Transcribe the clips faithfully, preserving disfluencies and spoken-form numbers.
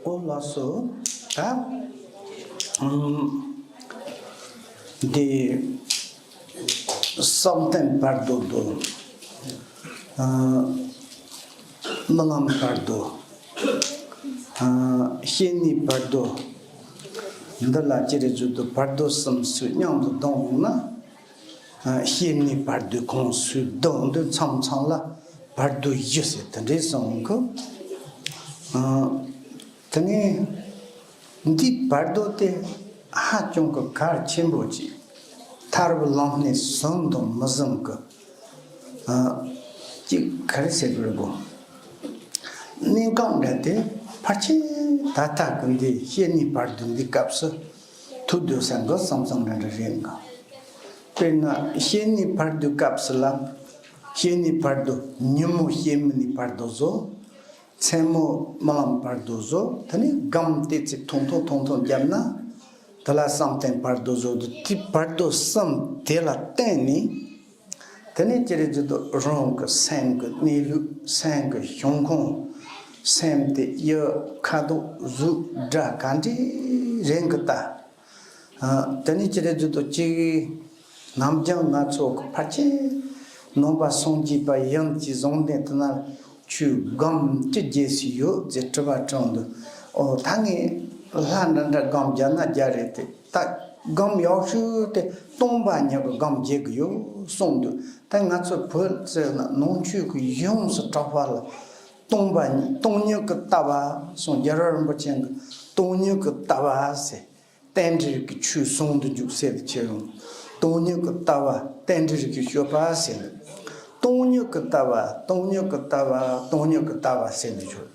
ཨོ་ལགས་སོ། ད་ཨམ་འདི་བསམ་གཏན་བར་དོ་དང་། ཨ་རྨི་ལམ་བར་དོ། ཨ་བཤེས་གཉེན་བར་དོ། འདི་ལ་ཅི་རེད་ཟེར་དུས་བར་དོ་གསུམ་སུ་མཉམ་དུ་བསྡོམས་ཡོང་ན། ཨ་བཤེས་གཉེན་བར་དོའི་ཁོངས་སུ་བསྡོམས་དུས་མཚམས་མཚམས་ལ་བར་དོ་བཞི་ཟེར་དེ་འདྲའི་གསུངས་གི། ཨ་དེ་ནས་འདིའི་བར་དོ་དེ་ཧ་ཅང་གི་གལ་ཆེན་པོ་ཅིག་ཐར་པའི་ལམ་སྣེ་ཟིན་དང་མི་ཟིན་གི། ཨ་ཅིག་ག་རེ་ཟེར་དགོས་རེད་གོ། གནད་འགག་འདྲ་དེ་ཕལ་ཆེར་ད་ལྟ་གི་འདི་བཤེས་གཉེན་བར་དོ་འདི་སྐབས་སུ་ཐུག་སྡོད་ས་འགའ་བསམ་བསམ་འདྲ་འདྲ་རེད་འགའ། དཔེར་ན་བཤེས་གཉེན་བར་དོའི་སྐབས་སུ་ལ། བཤེས་གཉེན་བར་དོ་ཉིན་མོ་བཤེས་གཉེན་བར་དོ་བཟོ། མཚན་མོ་རྨི་ལམ་བར་དོ་བཟོ། དེ་ནས་སྒོམ་ཏོག་ཙམ་ཐུང་ཐུང་ཐུང་ཐུང་བརྒྱབ་ན། དེ་ལ་བསམ་གཏན་བར་དོ་བཟོ་དུས་དེ་བར་དོ་གསུམ་དེ་ལ་བརྟེན་ནས། དེ་ནས་ཅི་རེད་ཟེར་དུས་རང་གི་སེམས་ཀྱི་གནས་ལུགས། སེམས་ཀྱི་བྱུང་ཁུངས། སེམས་དེ་ཡིད་ཁ་དོག་གཟུགས་སྒྲ་ག་འདྲས་རེད་གི་ལྟ། ཨ་དེ་ནས་ཅི་རེད་ཟེར་དུས་གཅིག་ནམ་རྒྱུན་ང་ཚོ་གི་ཕལ་ཆེར་ནང་པ་སངས་རྒྱས་པ་ཡིན་གྱི་བཟང་ལྡན་དེ་ན་ཆོས་སྒོམ་ཅི་རྒྱས་སུ་ཡོད་ཟེར་དྲི་བ་དྲངས་དུས། ཨོ་ད་ངས་ལྷ་འདྲ་འདྲ་སྒོམ་རྒྱག་ན་རྒྱག་རེད་དེ། ད་སྒོམ་ཡག་ཤོས་དེ་སྟོང་པ་ཉིད་ཀྱི་སྒོམ་བྱེད་ཀྱི་ཡོད་གསུངས་དུས། ད་ང་ཚོ་བོད་ཟེར་ན་ནང་ཆོས་ཀྱི་ཡོངས་སུ་གྲགས་པ་ལ་སྟོང་པ་ཉིད། སྟོང་ཉིད་ཀྱི་ལྟ་བ་གསུངས། རྒྱལ་བ་རིན་པོ་ཆེ་གིས་སྟོང་ཉིད་ཀྱི་ལྟ་བ་ཟེར། རྟེན་འབྲེལ་གྱི་ཆོས་ཟུང་དུ་འཇུག་ཟེར་དུ་ཁྱེར་ཡོང་། སྟོང་ཉིད་ཀྱི་ལྟ་བ་རྟེན་འབྲེལ་གྱི་སྤྱོད་པ་ཟེར་ནས། སྟོང་ཉིད་ཀྱི་ལྟ་བ། སྟོང་ཉིད་ཀྱི་ལྟ་བ། སྟོང་ཉིད་ཀྱི་ལྟ་བ་ཟེར་ནས་ཆོག་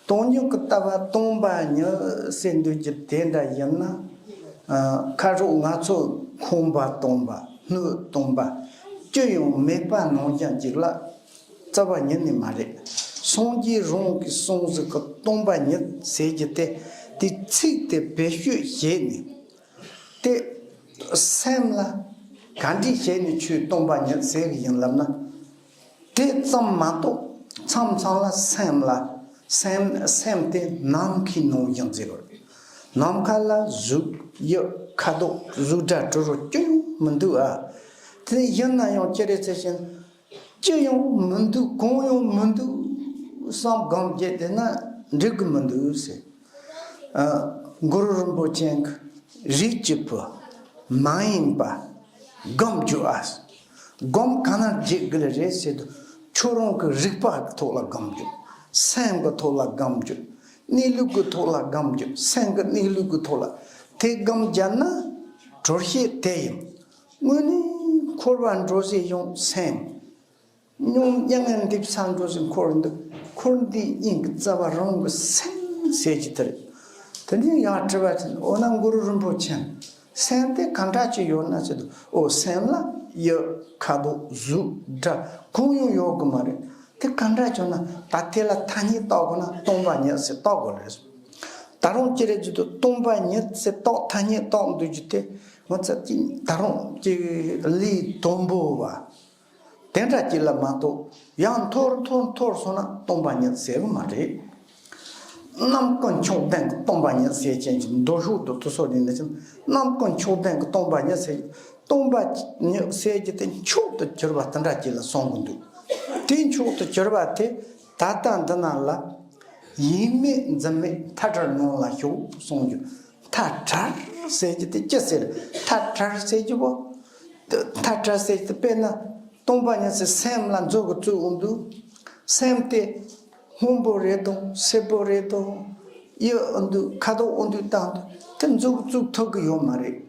སྟོང་ཉིད་ཀྱི་ལྟ་བ་སྟོང་པ་ཉིད་ཟེར་འདོད་ཀྱི་དེ་འདྲ་ཡིན་ན། ཨ་ཁ་རོག་ང་ཚོ་ཁང་པ་སྟོང་པ། སྣོད་སྟོང་པ། ཅི་ཡང་མེད་པ་ནང་བཞིན་ཅིག་ལ། རྩ་བ་ཉིད་ནས་མ་རེད། སངས་རྒྱས་རང་གིས་གསུངས་ཟིག་གི་སྟོང་པ་ཉིད་ཟེར་རྒྱུ་དེ། དེ་ཚིག་དེ་བེད་སྤྱོད་བྱས་ནས། དེ་སེམས་ལ་ག་འདྲས་བྱས་ནས་ཆོས་སྟོང་པ་ཉིད་ཟེར་གི་ཡིན་ལབ་ན། དེ་ཙམ་མ་གཏོགས་མཚམས་མཚམས་ལ་སེམས་ལ། སེམས་སེམས་དེ་ནམ་མཁའི་ནང་བཞིན་ཟེར་བར། ནམ་མཁའ་ལ་གཟུགས་ཡིད་ཁ་དོག་གཟུགས་སྒྲ་དྲི་རོ་ཅི་ཡང་མི་འདུག་ཨ། དེ་ཡིན་ན་ཡང་ཅི་རེད་ཟེར་ཞིང་། ཅི་ཡང་མི་འདུག་གང་ཡང་མི་འདུག་བསམ་སྒོམ་བྱས་བསྡད་ན་འགྲིག་གི་མི་འདུག་ཟེར། ཨ་གུ་རུ་རིན་པོ་ཆེ་གིས་རིགས་གཅིག་པུ་མ་ཡིན་པ་སྒོམ་རྒྱུ་ཨ། སྒོམ་ག་ན་བྱེད་དགོས་རེད་ཟེར་དུས། ཁྱོད་རང་གི་རིག་པ་གི་ཐོག་ལ་སྒོམ་རྒྱུ། སེམས་གི་ཐོག་ལ་སྒོམ་རྒྱུ། གནས་ལུགས་གི་ཐོག་ལ་སྒོམ་རྒྱུ། སེམས་གི་གནས་ལུགས་གི་ཐོག་ལ། དེ་སྒོམ་བརྒྱབ་ན་གྲོལ་བྱེད་དེ་ཡིན། དངོས་གནས་འཁོར་བ་འགྲོ་བྱེད་ཡང་སེམས། སྙོམས་མྱ་ངན་འདས་ས་འགྲོ་ཞིང་འཁོར་འདུག་འཁོར་འདས་གཉིས་ཀྱི་རྩ་བ་རང་གི་སེམས་ཟེར་གྱི་དེ་རེད། དེ་ནས་ཡང་དྲི་བ་དྲིས། འོ་ན་གུ་རུ་རིན་པོ་ཆེ། སེམས་དེ་ག་འདྲ་ཅིག་ཡོད་ན་ཟེར་དུས། འོ་སེམས་ལ་ཡིད་ཁ་དོག་གཟུགས་སྒྲ་གང་ཡང་ཡོད་གི་མ་རེད། དེ་ག་འདྲ་བྱུང་ན་ད་དེ་ལ་ཐ་སྙད་བཏགས་དགོས་ན་སྟོང་པ་ཉིད་ཟེར་བཏགས་དགོས་རེད། ད་རུང་ཅི་རེད་ཟེར་དུས། སྟོང་པ་ཉིད་ཟེར་བཏགས། ཐ་སྙད་བཏགས་འདོད་རྒྱུ་དེ་ང་ཚོ་ཅིག་ད་རུང་ཅིག་ལས་དུམ་བུ་བ། དེ་འདྲ་ཅིག་ལ་མ་གཏོགས། ཡང་མཐོར་མཐོར་མཐོར་སོང་ན་སྟོང་པ་ཉིད་ཟེར་གི་མ་རེད། རྣམ་ཀུན་མཆོག་ལྡན་གྱི་སྟོང་པ་ཉིད་ཟེར་མཁན་གྱི་མདོ་ཕྱོགས་དུ་དུ་སོ་ནས་ནི་ཅིག་རྣམ་ཀུན་མཆོག་ལྡན་གྱི་སྟོང་པ་ཉིད་ཟེར། སྟོང་པ་ཉིད་ཟེར་རྒྱུ་དེ་མཆོག་ཏུ་གྱུར་པ་དེ་འདྲ་ཅིག་ལ་གསུང་གི་འདུག་དེ་མཆོག་ཏུ་གྱུར་པ་དེ་ད་ལྟ་འདི་ན་ལ་ཡེངས་མེད་འཛིན་མེད་མཐའ་བྲལ་ངང་ལ་ཞོག་གསུང་རྒྱུ། མཐའ་བྲལ་ཟེར་རྒྱུ་དེ་ཅི་ཟེར། མཐའ་བྲལ་ཟེར་རྒྱུ་བོ། མཐའ་བྲལ་ཟེར་རྒྱུ་དེ་དཔེར་ན་སྟོང་པ་ཉིད་ཟེར། སེམས་ལ་མཛུབ་གུ་བཙུགས་འོང་དུས། སེམས་དེ་སྔོན་པོ་རེད་དང་སེར་པོ་རེད་དང་། ཡིད་འོང་དུས་ཁ་དོག་འོང་དུས་བཏང་དུས་དེ་མཛུབ་གུ་བཙུགས་ཐུབ་གི་ཡོད་མ་རེད།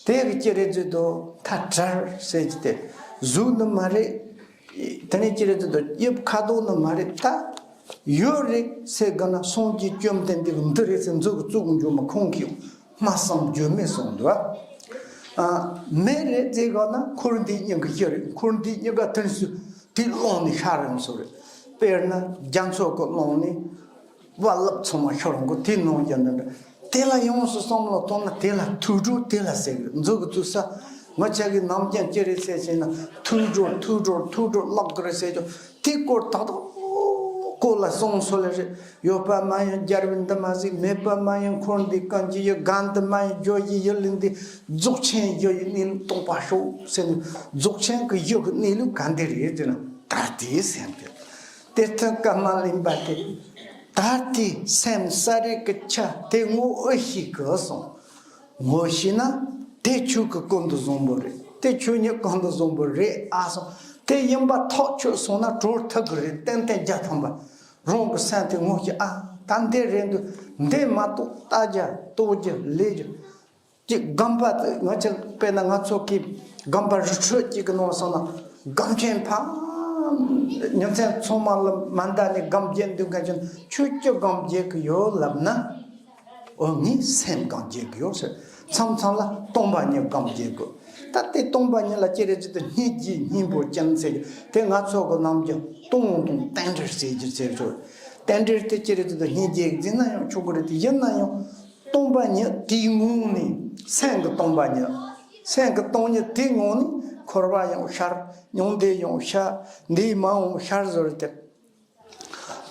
དེ་གི་ཅི་རེད་ཟེར་དུས། མཐའ་བྲལ་ཟེར་རྒྱུ་དེ་གཟུགས་ནི་མ་རེད། དེ་ནས་ཅི་རེད་ཟེར་དུས། ཡིད་ཁ་དོག་ནི་མ་རེད། ད་ཡོད་རེད་ཟེར་དགོས་ན་སངས་རྒྱས་བཅོམ་ལྡན་འདས་ཀྱིས་འདི་རེད་ཟེར་མཛུབ་གུ་བཙུགས་འགྱོ་མི་ཁོང་གིས་སྨྲ་བསམ་བརྗོད་མེད་གསུངས་འདུག་ཨ། མེད་རེད་ཟེར་དགོས་ན་འཁོར་འདས་གཉིས་ཀྱི་གཞི་རེད། འཁོར་འདས་གཉིས་ཀ་དུས་སུ་དེ་བླངས་ནས་ཤར་རིམ་སོ་རེད། དཔེར་ན་རྒྱ་མཚོ་གི་ཀློང་ནས། རྦ་རླབས་ཚང་མ་ཤོར་འགོ་དེ་ནང་རྒྱུ་འདི་འདྲ། དེ་ལ་ཡོངས་སུ་བསམ་བློ་བཏང་ན་དེ་ལ་ཐུགས་སྒྲུབ་དེ་ལ་ཟེར་གི། མཛུབ་གུ་བཙུགས་ས་ང་ཅག་གི་ནམ་རྒྱུན་ཅི་རེད་ཟེར་བྱས་ན་ཐུགས་སྒྲུབ་ཐུགས་སྒྲུབ་ཐུགས་སྒྲུབ་ལབ་གི་རེད་ཟེར་རྒྱུ་དེ་སྐོར་ཏག་ཏག་གོ་ལ་སོང་སོ་ལེ་རེད། ཡོད་པ་མ་ཡིན་རྒྱལ་བའི་འདུན་མ་ཟིག་མེད་པ་མ་ཡིན་འཁོར་འདས་ཀུན་གྱི་ཡུལ། གང་དུ་མ་ཡིན་བརྗོད་བཞིན་ཡུལ་ལས་འདས། རྫོགས་ཆེན་བརྗོད་བཞིན་གནས་ལུགས་སྟོང་པ་ཤོག་ཟེར་ནས། རྫོགས་ཆེན་གྱི་ཡུལ་གྱི་གནས་ལུགས་ག་འདི་རེད་ཟེར་ན། ད་ལྟའི་སེམས་དེ། དེ་ལྟར་སྐབས་མ་ལེན་པ་དེ། ད་ལྟའི་སེམས་ས་རེ་གི་ཆ་དེ་ངོ་བོ་ཤེས་གི་སོང་། ངོ་ཤེས་ན་དེ་ཆོས་ཀྱི་ཀུན་ཏུ་བཟང་པོ་རེད། དེ་ཆོས་ཉིད་ཀུན་ཏུ་བཟང་པོ་རེད་ཨ་སོང་། དེ་ཡིན་པ་ཐག་ཆོད་སོང་ན་གྲོལ་ཐུབ་ཀྱི་རེད། ཏན་ཏན་བརྒྱ་ཐམ་པ། རང་གི་སེམས་དེ་ངོ་ཤེས། ཨ། ད་འདི་རེད་འདུག་འདི་མ་གཏོགས་ལྟ་རྒྱ་རྟོག་རྒྱ་ལས་རྒྱ། ཅིག་སྒོམ་པ་དེ་ང་ཚོ་དཔེར་ན་ང་ཚོ་གི་སྒོམ་པ་རི་ཁྲོད་ཅིག་གི་ནང་སོང་ན་སྒོམ་ཆེན་ཕ་ཉིན་མཚན་ཚང་མ་ལ་མ་འདའ་ནས་སྒོམ་བརྒྱབ་འདུག་མཁན་ཅན་ཆོས་ཀྱི་སྒོམ་བརྒྱབ་གི་ཡོད་ལབ་ན། འོ་ངས་སེམས་སྒོམ་བརྒྱབ་གི་ཡོད་ཟེར། མཚམས་མཚམས་ལ་སྟོང་པ་ཉིད་སྒོམ་བརྒྱབ་དགོས། ད་ལྟའི་སྟོང་པ་ཉིད་ལ་ཅི་རེད་ཅི་ད་སྙིང་རྗེ་སྙིང་པོ་ཅན་ཟེར་རྒྱུ་དེ་ང་ཚོ་གི་ནམ་རྒྱུན་སྟོང་དང་རྟེན་འབྲེལ་ཟེར་རྒྱུ་ཟེར་ཆོག་རྟེན་འབྲེལ་དེ་ཅི་རེད་ཅི་ད་སྙིང་རྗེ་འཛིན་ན་ཡང་ཆོག་གི་རེད། དེ་ཡིན་ན་ཡང་སྟོང་པ་ཉིད་དེའི་ངང་ནས་སེམས་ཀྱི་སྟོང་པ་ཉིད། སེམས་ཀྱི་སྟོང་ཉིད་དེའི་ངང་ནས་འཁོར་བ་ཡང་ཤར། མྱང་འདས་ཡང་ཤར། འདས་མ་འོངས་ཤར་བཟོ་རེད་དེ།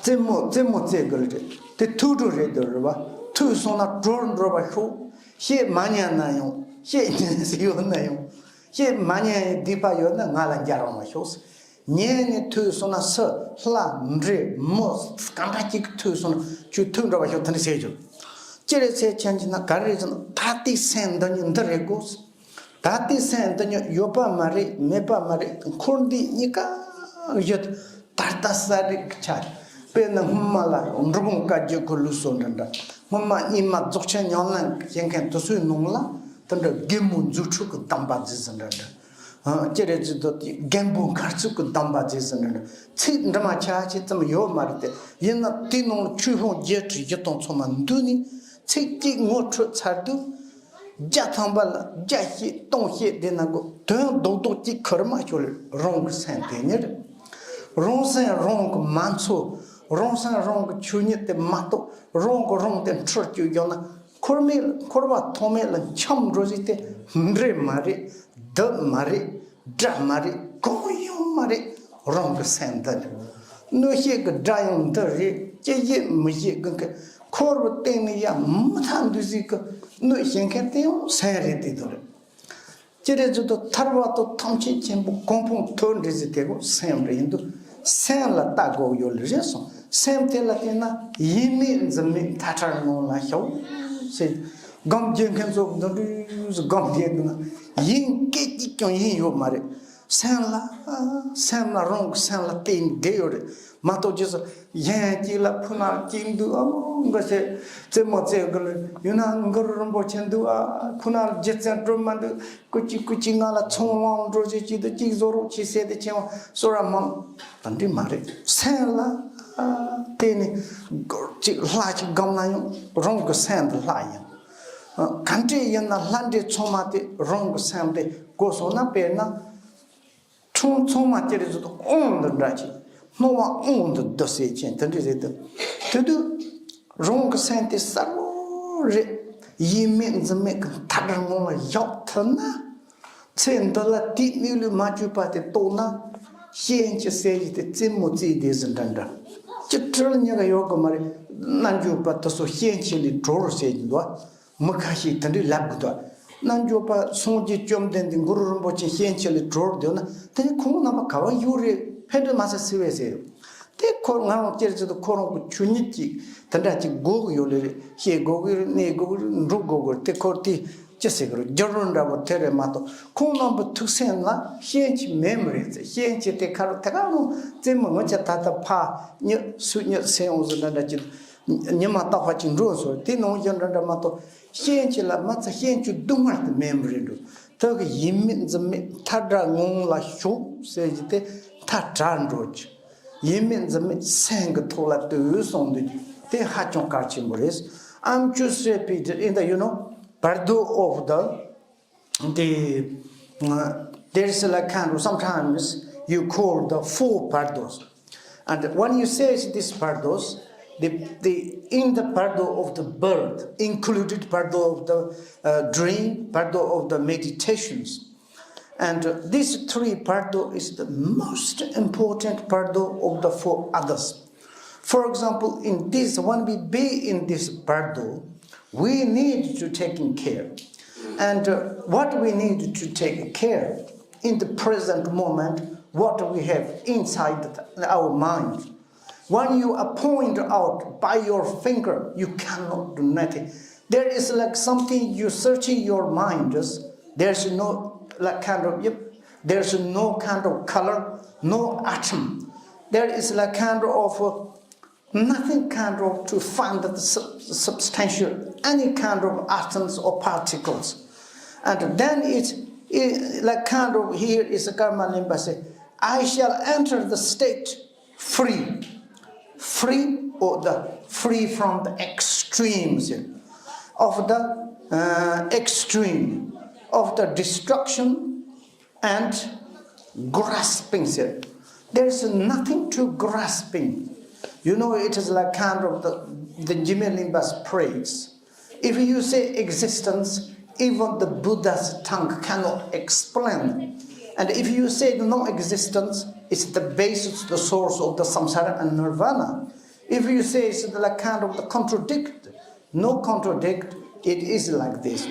རྩེད་མོ་རྩེད་མོ་རྩེ་དགོས་རེད། དེ་ཐུག་འགྲོ་རེད་འདོད་རེད་བ། ཐུག་སོང་ན་གྲོལ་འགྲོ་བ་ཤོག་བཤད་མ་ཉན་ན་ཡང་། བཤད་ཉན་ཟིག་ཡོད་ན་ཡང་། བཤད་མ་ཉན་ཡི་སྡིག་པ་ཡོད་ན་ང་ལ་འཇལ་རང་བ་ཤོག་ཉན་ནས་ཐུག་སོང་ན་སུ་ལྷ་འདྲེ་མི་གང་འདྲ་ཅིག་ཐུག་སོང་ན་ཁྱོད་ཐུག་འགྲོ་བ་ཤོག་དེ་འདྲ་བཤད་རྒྱུ། ཅི་རེད་ཟེར་ཁྱེད་ཀྱི་ན་ག་རེ་ཟེར་ན་ད་ལྟའི་སེམས་འདི་ཉིད་འདི་རེད་གོ། ད་ལྟའི་སེམས་འདི་ཉིད་ཡོད་པ་མ་རེད་མེད་པ་མ་རེད། འཁོར་འདས་གཉིས་ཀ་ཡོད། ད་ལྟ་ས་རིག་ཆ། དཔེར་ན་སྔོན་མ་ལ་འབྲི་གུང་བཀའ་བརྒྱུད་ཀྱི་ལུགས་སྲོལ་འདྲ་འདྲ། སྔོན་མ་རྙིང་མ་རྫོགས་ཆེན་ཉམས་ལེན་བྱེད་མཁན་དེ་ཚོའི་ནང་ལ་དེ་འདྲ་རྒན་མོ་རྫུ་འཕྲུལ་གྱི་གདམས་པ་རྗེས་སུ་འདྲ་འདྲ། ཨ་ཅི་རེད་ཅི་ཐོབ་དེ་རྒན་པོ་མཁར་ཚུགས་ཀྱི་གདམས་པ་རྗེས་སུ་འདྲ་འདྲ། ཚིག་འདྲ་མ་ཆ་ཆེ་ཙམ་ཡོད་མ་རེད་དེ། ཡིན་ན་དེའི་ནང་ལ་ཆོས་ཕུང་བརྒྱད་ཁྲི་བཞི་སྟོང་ཚང་མ་འདུས་ནས་ཚིག་གཅིག་ངོ་འཕྲོད་ཚར་དུས། བརྒྱ་ཐམ་པ་ལ་བརྒྱ་བཤད་སྟོང་བཤད་བསྡད་ན་གོ་དོན་རྡོག་རྡོག་གཅིག་ཁུར་མ་ཤོར་ལེ། རང་གི་སེམས་དེ་ཉིད་རེད། རང་སེམས་རང་གི་མ་འཚོ། རང་སེམས་རང་གི་ཆོས་ཉིད་དེ་མ་རྟོགས། རང་གི་རང་དེ་འཁྲུལ་བཅུག་ཡོང་ན་འཁོར་མེད་འཁོར་བ་ཐོག་མེད་ལ་འཁྱམས་འགྲོ་ཟིག་དེ་འདྲེ་མ་རེད། བདུད་མ་རེད། དགྲ་མ་རེད། གང་ཡང་མ་རེད། རང་གི་སེམས་འདི་ནི། གནོད་བྱེད་ཀྱི་དགྲ་ཡང་འདི་རེད། ཅི་བྱེད་མི་བྱེད་ཀྱི་མཁན། འཁོར་བའི་སྟེང་ནས་ཡང་མུ་མཐའ་འདུ་ཟིག་གི་གནོད་བྱེད་མཁན་དེ་ཡང་སེམས་རེད་དེ་དོ་རེད། ཅི་རེད་ཟེར་དུས་ཐར་པ་དང་ཐམས་ཅད་མཁྱེན་པ་གོ་འཕང་མཐོ་འདྲི་ཟིག་དེ་གོ་སེམས་རེད་འདུག་སེམས་ལ་ལྟ་དགོས་ཡོད་ལེ་རེད་སོང་། སེམས་དེ་ལ་བལྟས་ན་ཡིན་མིན་འཛིན་མེད་མཐའ་བྲལ་ངང་ལ་ཞོག་ཟེར། སྒོམ་རྒྱག་མཁན་ཚོ་འདི་འདྲ་སྒོམ་རྒྱག་འདུག་ན་ཡིན་སྐད་ཅིག་ཀྱང་ཡིན་ཡོད་མ་རེད། སེམས་ལ་སེམས་ལ་རང་གི་སེམས་ལ་བལྟས་ནས་བསྡད་ཡོད་རེད་མ་གཏོགས་རྗེས་སུ་གཞན་གཅིག་ལ་ཁོ་ན་གཅིག་འདུག་ཨ་མོ་འགའ་ཞིག་རྩེད་མོ་རྩེ་དགོས་ལ་ཡོད་ན་གུ་རུ་རིན་པོ་ཆེ་འདུག་ཨ་ཁོ་ན་རྗེ་བཙུན་སྒྲོལ་མ་འདུག་སྐུ་གཅིག་སྐུ་གཅིག་ང་ལ་ཚོང་ལམ་འགྲོ་བྱེད་ཀྱི་འདུག་གཅིག་བཟོ་རོགས་བྱེད་ཟེར་ཏེ་ཁྱེད་བཟོ་ར་མང་ད་འདི་མ་རེད། སེམས་ལ་བལྟས་ནས་གཅིག་ལྷ་གཅིག་སྒོམ་ན་ཡང་རང་གི་སེམས་དེ་ལྷ་ཡིན། ག་འདྲས་ཡིན་ན་ལྷ་འདྲེ་ཚང་མ་དེ་རང་གི་སེམས་དེ་གོ་སོང་ན་དཔེར་ན། ཁྲོམ་ཚང་མ་ཅི་རེད་ཟེར་དུས་དབང་དུ་འདྲ་ཅིག་སྣང་བ་དབང་དུ་བསྡུ་ཟེར་ཅན་དེ་འདྲ་རེད་དེ། དེ་དུས་རང་གི་སེམས་དེ་གསལ་བོ་རེད། ཡིན་མེད་འཛིན་མེད་ཀྱི་མཐའ་བྲལ་ངང་ལ་བཞག་ཐུབ་ན། ཚེ་འདི་ལ་དེའི་གནས་ལུགས་མ་བཅོས་པ་དེ་རྟོགས་ན། ཤན་ཆེ་ཟེར་གྱི་དེ་རྩེད་མོ་རྩེ་བསྡད་ཟིན་འདྲ་འདྲ། ཅི་སྤྲུལ་ཉག་ག་ཡོད་གི་མ་རེད། རྣལ་འབྱོར་པ་དེ་ཚོ་ཤན་ཆེ་ལས་གྲོལ་ཟེར་གྱི་འདུག་མི་ཁ་ཤས་དེ་འདྲའི་ལབ་གི་འདུག་རྣལ་འབྱོར་པ་སངས་རྒྱས་བཅོམ་ལྡན་འདས་གུ་རུ་རིན་པོ་ཆེ་ཤན་ཆེ་ལས་གྲོལ་འདོད་ན་དེ་ནི་ཁོང་རྣམ་པ་ག་བ་ཡོད་རེད། ཕན་འདོད་མ་ཟད་སི་བས་ཟེར། དེ་ཁོ་ང་རང་ཅེར་ཅེར་དུ་ཁོ་རང་གི་ཆོས་ཉིད་ཀྱི་དེ་འདྲ་ཅིག་དགོས་གི་ཡོད་ལེ་རེད། ཤེས་དགོས་གི་རེད། གནས་དགོས་གི་རེད། འགྲོ་དགོས་གི་རེད། དེ་ཁོར་དེ་ཅི་ཟེར་གི་རེད། རྒྱུ་རུ་འདྲ་པོ་དེ་རེད་མ་གཏོགས་ཁོང་རྣམ་པའི་ཐུགས་སེམས་ལ་ཤན་ཆེ་མེད་མི་རེད་ཟེར། ཤན་ཆེ་དེ་ཁ་རུ་དེ་ག་རུ་རྩེད་མོ་ངོ་ཆ་ད་ལྟ་ཕ་ཉི་སུ་ཉི་སེ་ཡོང་ཟེར་འདྲ་འདྲ་ཅིག་ཉི་མ་རྟག་པ་ཅིག་འགྲོ་སོང་། དེ་ནང་བཞིན་འདྲ་འདྲ་མ་གཏོགས་ཤན་ཆེ་ལ་མ་ཚད་ཤན་ཆེ་སྡུག་བསྔལ་དུ་མེད་མི་རེད་འགྲོ། དེ་གི་ཡིན་མིན་འཛིན་མེད་མཐའ་བྲལ་ངང་ལ་ཞོག་ཟེར་གྱི་དེ་མཐའ་བྲལ་འགྲོ་གྱི། ཡིན་མིན་འཛིན་མེད་སེམས་ཀྱི་ཐོག་ལ་ལྟོས་གསུངས་འདུག་དེ་ཧ་ཅང་གལ་ཆེན་པོ་རེད། I'm just repeat in the, you know, Bardo of the, the, uh, there is like kind of sometimes you call the four Bardos. And when you say this Bardos, the, the, in the Bardo of the birth, included Bardo of the, uh, dream, Bardo of the meditations. And, uh, this three Bardo is the most important Bardo of the four others. For example, in this, when we be in this bardo, we need to taking care. And uh, what we need to take care in the present moment, what we have inside our mind. When you are point out by your finger, you cannot do nothing. There is like something you searching your mind. There's no like kind of yep. There's no kind of color, no atom. There is like kind of uh, nothing kind of to find the sub- substantial any kind of atoms or particles. And then it's it, like kind of here is a Karma Limba say, I shall enter the state free, free or the free from the extremes of the uh, extreme of the destruction and grasping. There is nothing to grasping. You know, it is like kind of the, the Jimmy Limba's praise. If you say existence, even the Buddha's tongue cannot explain. And if you say non-existence, it's the basis, the source of the samsara and nirvana. If you say it's like kind of the contradict, no contradict, it is like this.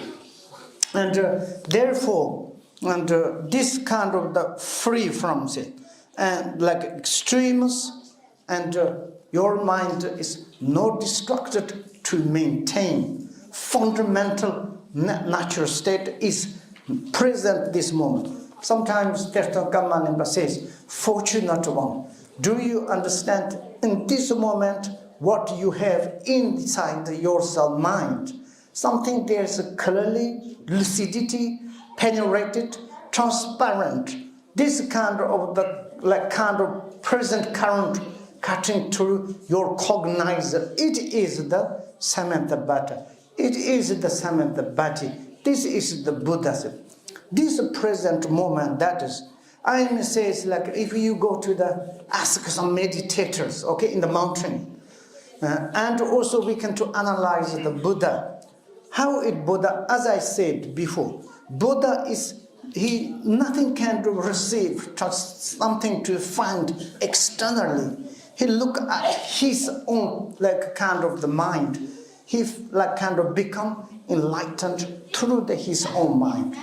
And uh, therefore, and uh, this kind of the free from sin, and like extremes, and uh, your mind is not distracted to maintain fundamental na- natural state is present this moment. Sometimes Terton Kamma Limpa says, fortunate one, do you understand in this moment what you have inside yourself mind? Something there's clearly lucidity, penetrated, transparent. This kind of the like kind of present current cutting through your cognizer. It is the Samantha Bhatta. It is the Samantha Bhatti. This is the Buddhism. This present moment, that is, I may say it's like if you go to the ask some meditators, okay, in the mountain, uh, and also we can to analyze the Buddha. How it Buddha, as I said before, Buddha is he nothing can to receive just something to find externally. He look at his own like kind of the mind. He like kind of become enlightened through the, his own mind.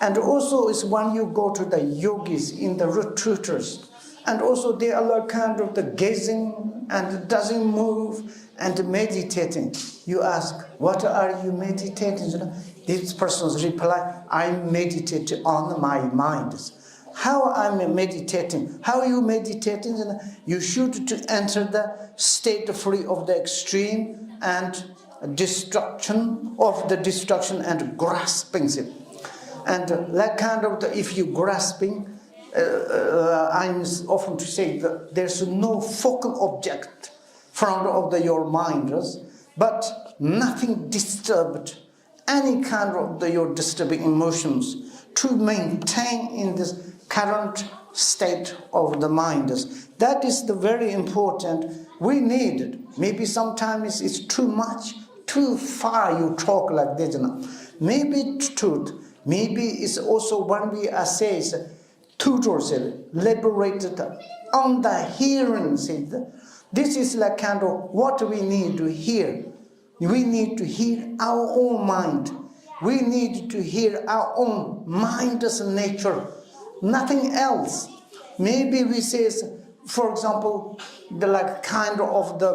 And also is when you go to the yogis in the retreaters, and also they are like kind of the gazing and doesn't move and meditating. You ask, what are you meditating? You know, this person's reply, I meditate on my mind. How I'm meditating? How you meditating? You know, you should to enter the state free of the extreme and destruction of the destruction and grasping it. And uh, that kind of the, if you grasping, uh, uh, I'm often to say that there's no focal object front of the, your mind, but nothing disturbed any kind of the, your disturbing emotions to maintain in this current state of the mind. That is the very important. We need it. Maybe sometimes it's too much, too far you talk like this. You know. Maybe it's truth. Maybe it's also when we assess tutors liberated on the hearing seat. This is like kind of what we need to hear. We need to hear our own mind. We need to hear our own mind's nature. Nothing else. Maybe we say, for example, the like kind of the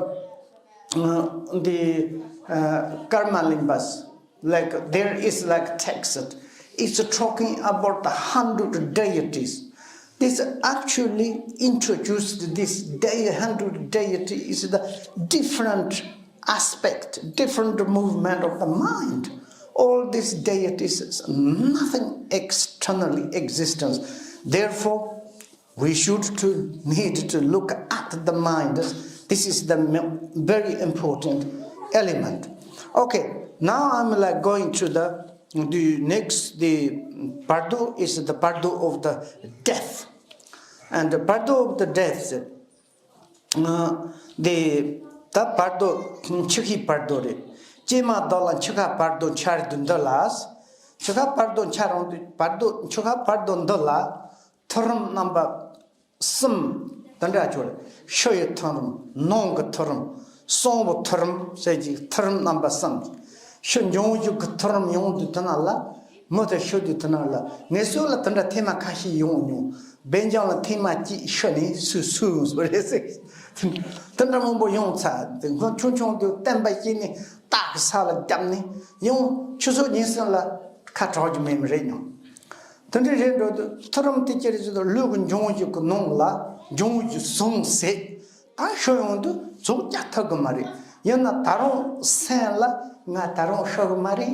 uh, the uh, karma limbas. Like there is like text. It's talking about the hundred deities. This actually introduced this day hundred deity is the different aspect, different movement of the mind. All these deities is nothing externally existence. Therefore, we should to need to look at the mind. This is the very important element. Okay, now I'm like going to the the next the bardo is the bardo of the death. And the bardo of the death, uh, the the bardo, འཆི་ཁའི་བར་དོ་རེད། ཀྱེ་མ་བདག་ལ་འཆི་ཁ་བར་དོ་འཆར་དུས་འདི་ལ། འཆི་ཁ་བར་དོ་འཆར་རུང་དུས་བར་དོ་འཆི་ཁ་བར་དོ་འདི་ལ། མཐོ་རིམ་རྣམ་པ་གསུམ་ དེ་འདྲ་ཆོག་རེད། ཕྱི་ཡི་མཐུན་རིམ། ནང་གི་མཐུན་རིམ། གསང་བའི་མཐུན་རིམ་ཟེར་གྱི་མཐུན་རིམ་རྣམ་པ་གསུམ། ཕྱི་འབྱུང་བཞི་གི་མཐུན་རིམ་ཡོང་དུས་དེ་ན་ལ། མུ་མཐུད་ཤོད་དུས་དེ་ན་ལ། ངེད་ཚོ་ལ་དེ་འདྲ་ཐེངས་མ་ཁ་ཤས་ཡོང་མྱོང་། སྦེལ་ཇམ་ལ་ཐེངས་མ་གཅིག་ཤི་ནས་སུས་སུས་ཡོང་སོང་རེད་ཟེར། དེ་འདྲ་མང་པོ་ཡོང་ཚར། དེ་སྔོན་ཆུང་ཆུང་དུས་བསྟན་པ་བཤིག་ནས་སྟག་གི་ས་ལ་བརྒྱབ་ནས་ཡང་ཆུ་ཚོད་ཉིན་གསུམ་ལ་ཁ་གྲག་རྒྱུ་མེད་མི་རེད་མྱོང་། དེ་འདྲ་རེད་འགྲོ་དུས་མཐུན་རིམ་དེ་ཅི་རེད་ཟེར་དུས། ལུས་ཀྱི་འབྱུང་བཞི་གི་ནང་ལ་འབྱུང་བཞི་ཟུངས་ཟད། ད་ཤི་ཡོང་དུས་ཚོགས་རྒྱག་ཐུབ་གི་མ་རེད། ཡིན་ན་ད་རུང་སེམས་ལ་ང་ད་རུང་ཤི་གི་མ་རེད་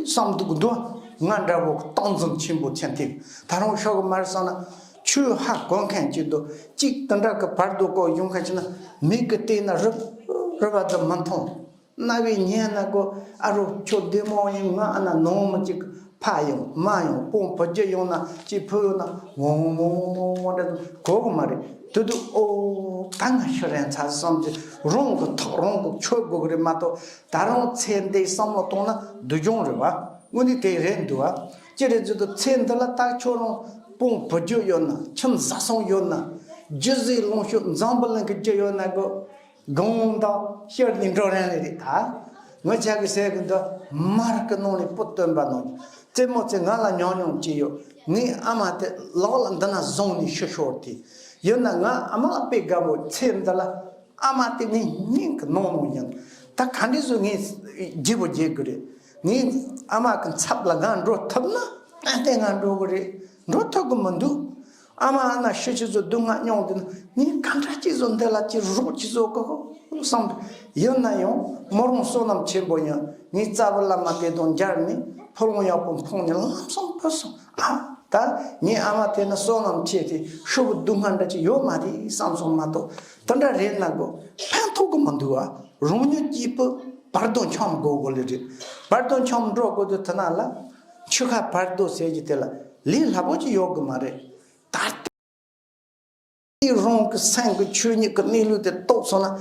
བསམ་འདུག་འདུག་ང་འདྲ་བོ་གི་སྟངས་འཛིན་ཆེན་པོ་ཆེན་ཐིག་ད་རུང་ཤི་གི་མ་རེད་བསམ་ན། ཆོས་ཧ་གོ་མཁན་གཅིག་འདུག་གཅིག་དེ་འདྲ་གི་བར་དོ་གོ་ཡོང་མཁན་ཅིག་ན། མིག་གིས་བལྟས་ན་རུབ་རུབ་པ་ཙམ་མི་མཐོང་། རྣ་བས་ཉན་ན་གོ། ཨ་རོ་ཁྱོད་བདེ་མོ་ཡིན། ང་ཨ་ན་ནང་མི་གཅིག་ཕ་ཡང་མ་ཡང་དཔུང་བུ་རྒྱུད་ཡོང་ན་གཅིག་བུ་ཡོང་ན་ཝང་ཝང་ཝང་ཝང་ཝང་འདྲ་གོ་གི་མ་རེད། དེ་དུས་ཨོ་ད་ང་ཤི་རན་ཚར་བསམ་གྱི་རང་གི་ཐག་རང་གིས་ཆོད་དགོས་གི་རེད་མ་གཏོགས། ད་རུང་ཚེ་འདིའི་བསམ་བློ་གཏོང་ན་སྡུག་སྦྱོང་རེད་བ། དངོས་གནས་དེ་རེད་འདུག་བ། ཅི་རེད་ཟེར་དུས་ཚེ་འདི་ལ་ད་ཁྱོད་རང་དཔུང་བུ་རྒྱུད་ཡོད་ན། ཁྱིམ་བཟའ་ཚང་ཡོད་ན། རྒྱུ་ཟས་ལོངས་སྤྱོད་འཛམ་བུ་གླིང་གི་རྒྱུ་ཡོད་ན་གོ། གང་དང་ཤར་ནས་འགྲོ་རན་ལེ་རེད་ད། ངི་ཆ་གི་ཟས་གི་འདི་མར་གི་ནང་ནས་བུ་བཏོན་པ་ནང་། རྩེད་མོ་རྩེ། ང་ལ་ཉོ་མྱོང་ཅི་ཡོད། ངའི་ཨ་མ་དེ་ལག་ལ་འདི་ན་བཟུང་ནས་ཤི་ཤོར་དེ། ཡིན་ན་ང་ཨ་མ་ལ་དཔེ་དགའ་པོ། ཚེ་འདི་ལ་ཨ་མ་དེ་ངའི་སྙིང་གི་ནང་ནང་ཡིན། ད་ག་འདྲས་བཟོ་ངས་བརྗེ་པོ་བརྗེ་གི་རེད། ངའི་ཨ་མ་གི་ཚབ་ལ་ང་འགྲོ་ཐུབ་ན་ཏན་ཏན་ང་འགྲོ་གི་རེད། འགྲོ་ཐུབ་གི་མི་འདུག་ཨ་མ་ཨ་ན་ཤི་ཆི་ཚོ་སྡུག་བསྔལ་མྱོང་དུས་ན། ངས་ག་འདྲ་ཅིག་བཟོ་འདི་ལ་ཅིག་རོགས་ཅིག་བཟོ་དགོས་གོ་བསམ། ཡིན་ན་ཡང་མོ་རང་བསོད་ནམས་ཆེན་པོ་ཡིན། ངས་རྩ་བའི་བླ་མ་དེ་དང་མཇལ་ནས་ཕོ་ལོང་ཡག་པོ་འཕངས་ནས་ལམ་སང་བུད་སོང་། ཨ་ད་ངའི་ཨ་མ་དེ་ན་བསོད་ནམས་ཆེ་དེ་ཤི་བའི་སྡུག་བསྔལ་འདྲ་ཅིག་ཡོད་མ་རེད་བསམ་སོང་མ་གཏོགས། དེ་འདྲ་རེད་ན་གོ་ཕན་ཐོགས་གི་མི་འདུག་ཨ། རང་ཉིད་སྐྱིད་པོ་བར་དོ་འཁྱམ་དགོས་གོ་ལེ་རེད། བར་དོ་འཁྱམ་འགྲོ་དགོས་དུས་དེ་ན་ལ། འཆི་ཁ་བར་དོ་ཟེར་གྱི་དེ་ལ་ལས་སླ་པོ་ཅིག་ཡོད་གི་མ་རེད། ད་ལྟའི་རང་གི་སེམས་ཀྱི་ཆོས་ཉིད་ཀྱི་གནས་ལུགས་དེ་རྟོགས་སོང་ན།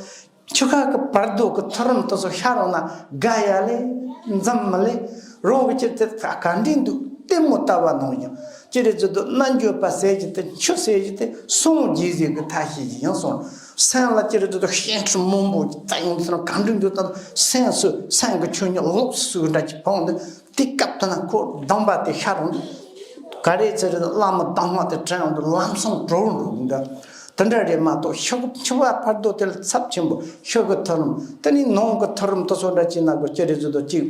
འཆི་ཁ་གི་བར་དོ་གི་མཐུན་རིམ་དེ་ཚོ་ཤར་འོང་ན་དགའ་ཡ་ལེ། འཛུམ་མི་ལེ། རང་གི་ཅི་དེ་ག་ག་འདྲས་འདུག་ལྟད་མོ་ལྟ་བ་ནང་བཞིན། ཅི་རེད་ཟེར་དུས་རྣལ་འབྱོར་པ་ཟེར་གྱི་དེ། ཆོས་ཟེར་གྱི་དེ་སངས་རྒྱས་ཟེར་གི་ཐ་ཤལ་ཞིག་ཡིན་སོང་། སེམས་ལ་ཅི་རེད་ཟེར་དུས་སྐྱེ་འཆི་མང་པོ་བཙལ་ཡོང་དུས་ན་ག་འདྲས་འདུག་ད་སེམས་སུ་སེམས་ཀྱི་ཆོས་ཉིད་ལོགས་སུ་འདྲ་ཅིག་འཕངས་ཏེ། དེ་སྐབས་དེ་ན་ཁོ་སྡོམ་པ་དེ་ཤར་འོང་དུས། ག་རེ་ཟེར་རེད། བླ་མ་དྭགས་མ་དེ་དྲན་འོང་དུས་ལམ་སང་གྲོལ་འགྲོ་གི་འདུག་དེ་འདྲ་རེད་མ་གཏོགས་ཕྱི་ཕྱི་བ་བར་དོ་དེ་ལ་ཚབས་ཆེན་པོ། ཕྱི་གི་མཐུན་རིམ། དེ་ནས་ནང་གི་མཐུན་རིམ་དེ་ཚོ་འདྲ་བྱས་ན་གོ། ཅི་རེད་ཟེར་དུས་གཅིག་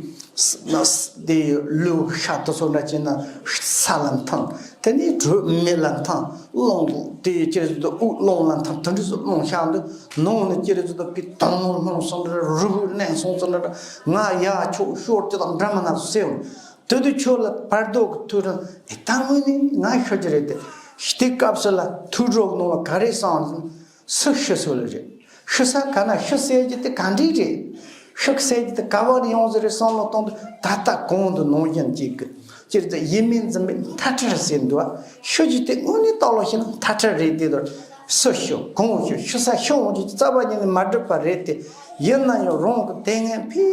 དེ་ལུས་ཤ་དེ་ཚོ་འདྲ་བྱས་ན་ས་ལ་མཐུན། དེ་ནས་དྲོད་མེ་ལ་མཐུན། རླུང་དེ་ཅི་རེད་ཟེར་དུས་དབུགས་རླུང་ལ་མཐུན། དེ་འདྲ་ཚོ་རླུང་ཤ་འདུག་ནང་ནས་ཅི་རེད་ཟེར་དུས་དཔེ་དྭངས་མོ་ལྷུང་སོང་འདྲ། རུ་བོ་གནས་སོང་ཙམ་འདྲ། ང་ཡ་ཆོག་ཤོར་དེ་དང་འདྲ་མི་སྣ་ཚོ་སེ་འོང་། དེ་དུས་ཁྱོད་ལ་བར་དོ་གི་མཐུན་རིམ། ཨེ་ད་དངོས་གནས་ང་ཤི་རྒྱུ་རེད་དེ། དེ་སྐབས་སུ་ལ་ཐུགས་སྒྲོག་ནང་ལ་ག་རེ་བསམ་ཟིན། སུ་ཤི་སོ་ལེ་རེད། ཤི་ས་ག་ན་ཤི་ཟེར་རྒྱུ་དེ་ག་འདྲས་རེད། ཤི་ཟེར་རྒྱུ་དེ་ག་བ་ནས་ཡོང་ཟེར་རེད་བསམ་བློ་གཏོང་དུས། ད་ལྟ་གོང་དུ་ནང་བཞིན་གཅིག་གི་ཅིར་དུ་ཡིད་མི་འཛིན་པའི་མཐའ་བྲལ་ཟེར་འདུག་ཤི་རྒྱུ་དེ་དངོས་གནས་རྟོགས་ལོ་ཤེས་ན་མཐའ་བྲལ་རེད་དེ། དོར་སུ་ཤི་གང་ཤི་ཤི་ས་ཤི་འོང་རྒྱུ་རྩ་བ་ཉིད་ནས་མ་གྲུབ་པ་རེད་དེ། ཡིན་ན་ཡང་རང་གི་དེ་སྔའི་ཕི་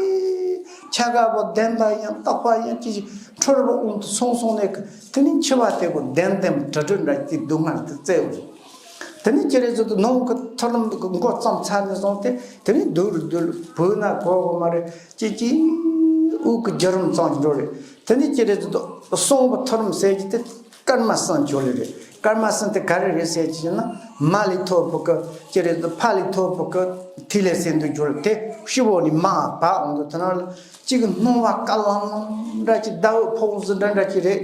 ཆ་ག་པོ་བདེན་པ་ཡིན་རྟག་པ་ཡིན་ཅི་ཞིག་འཁྲུལ་པ་དབང་དུ་སོང་སོང་ནས་གི། དེ་ནི་འཆི་བ་དེ་གོ་བདེན་བདེན་དྲི་དྲི་འདྲ་ཅིག་སྡུག་བསྔལ་དུ་བཙལ་བ་རེད། དེ་ནི་ཅི་རེད་ཟེར་དུས་ནང་གི་མཐུན་རིམ་འགོ་བརྩམས་ཚར་ནས་བཟུང་སྟེ། དེ་ནི་སྡུག་རུ་སྡུག་རུ་བུད་ན་གོ་གོ་མ་རེད། ཅི་ཅི་དབུགས་ཀྱི་བརྒྱུད་རིམ་ཙམ་ཞིག་འགྲོ་རེད། དེ་ནི་ཅི་རེད་ཟེར་དུས་གསང་བའི་མཐུན་རིམ་ཟེར་གྱི་དེ་སྐར་མ་གསུམ་ཅོ་ལེ་རེད། སྐར་མ་གསུམ་དེ་ག་རེ་རེད་ཟེར་གྱི་ན། མ་ལས་ཐོབ་པ་གི་ཅི་རེད་ཟེར་དུས་ཕ་ལས་ཐོབ་པ་གི་ཐིག་ལེ་ཟེར་འདུག་ཅོ་ལེ། དེ་སྤྱི་བོ་ནས་མར་བབས་འོང་དུས་དེ་ན་ལ། གཅིག་སྣང་བ་དཀར་ལམ་ལམ་འདྲ་ཅིག་ཟླ་འོད་ཕོག་ཟིན་འདྲ་འདྲ་ཅིག་རེད།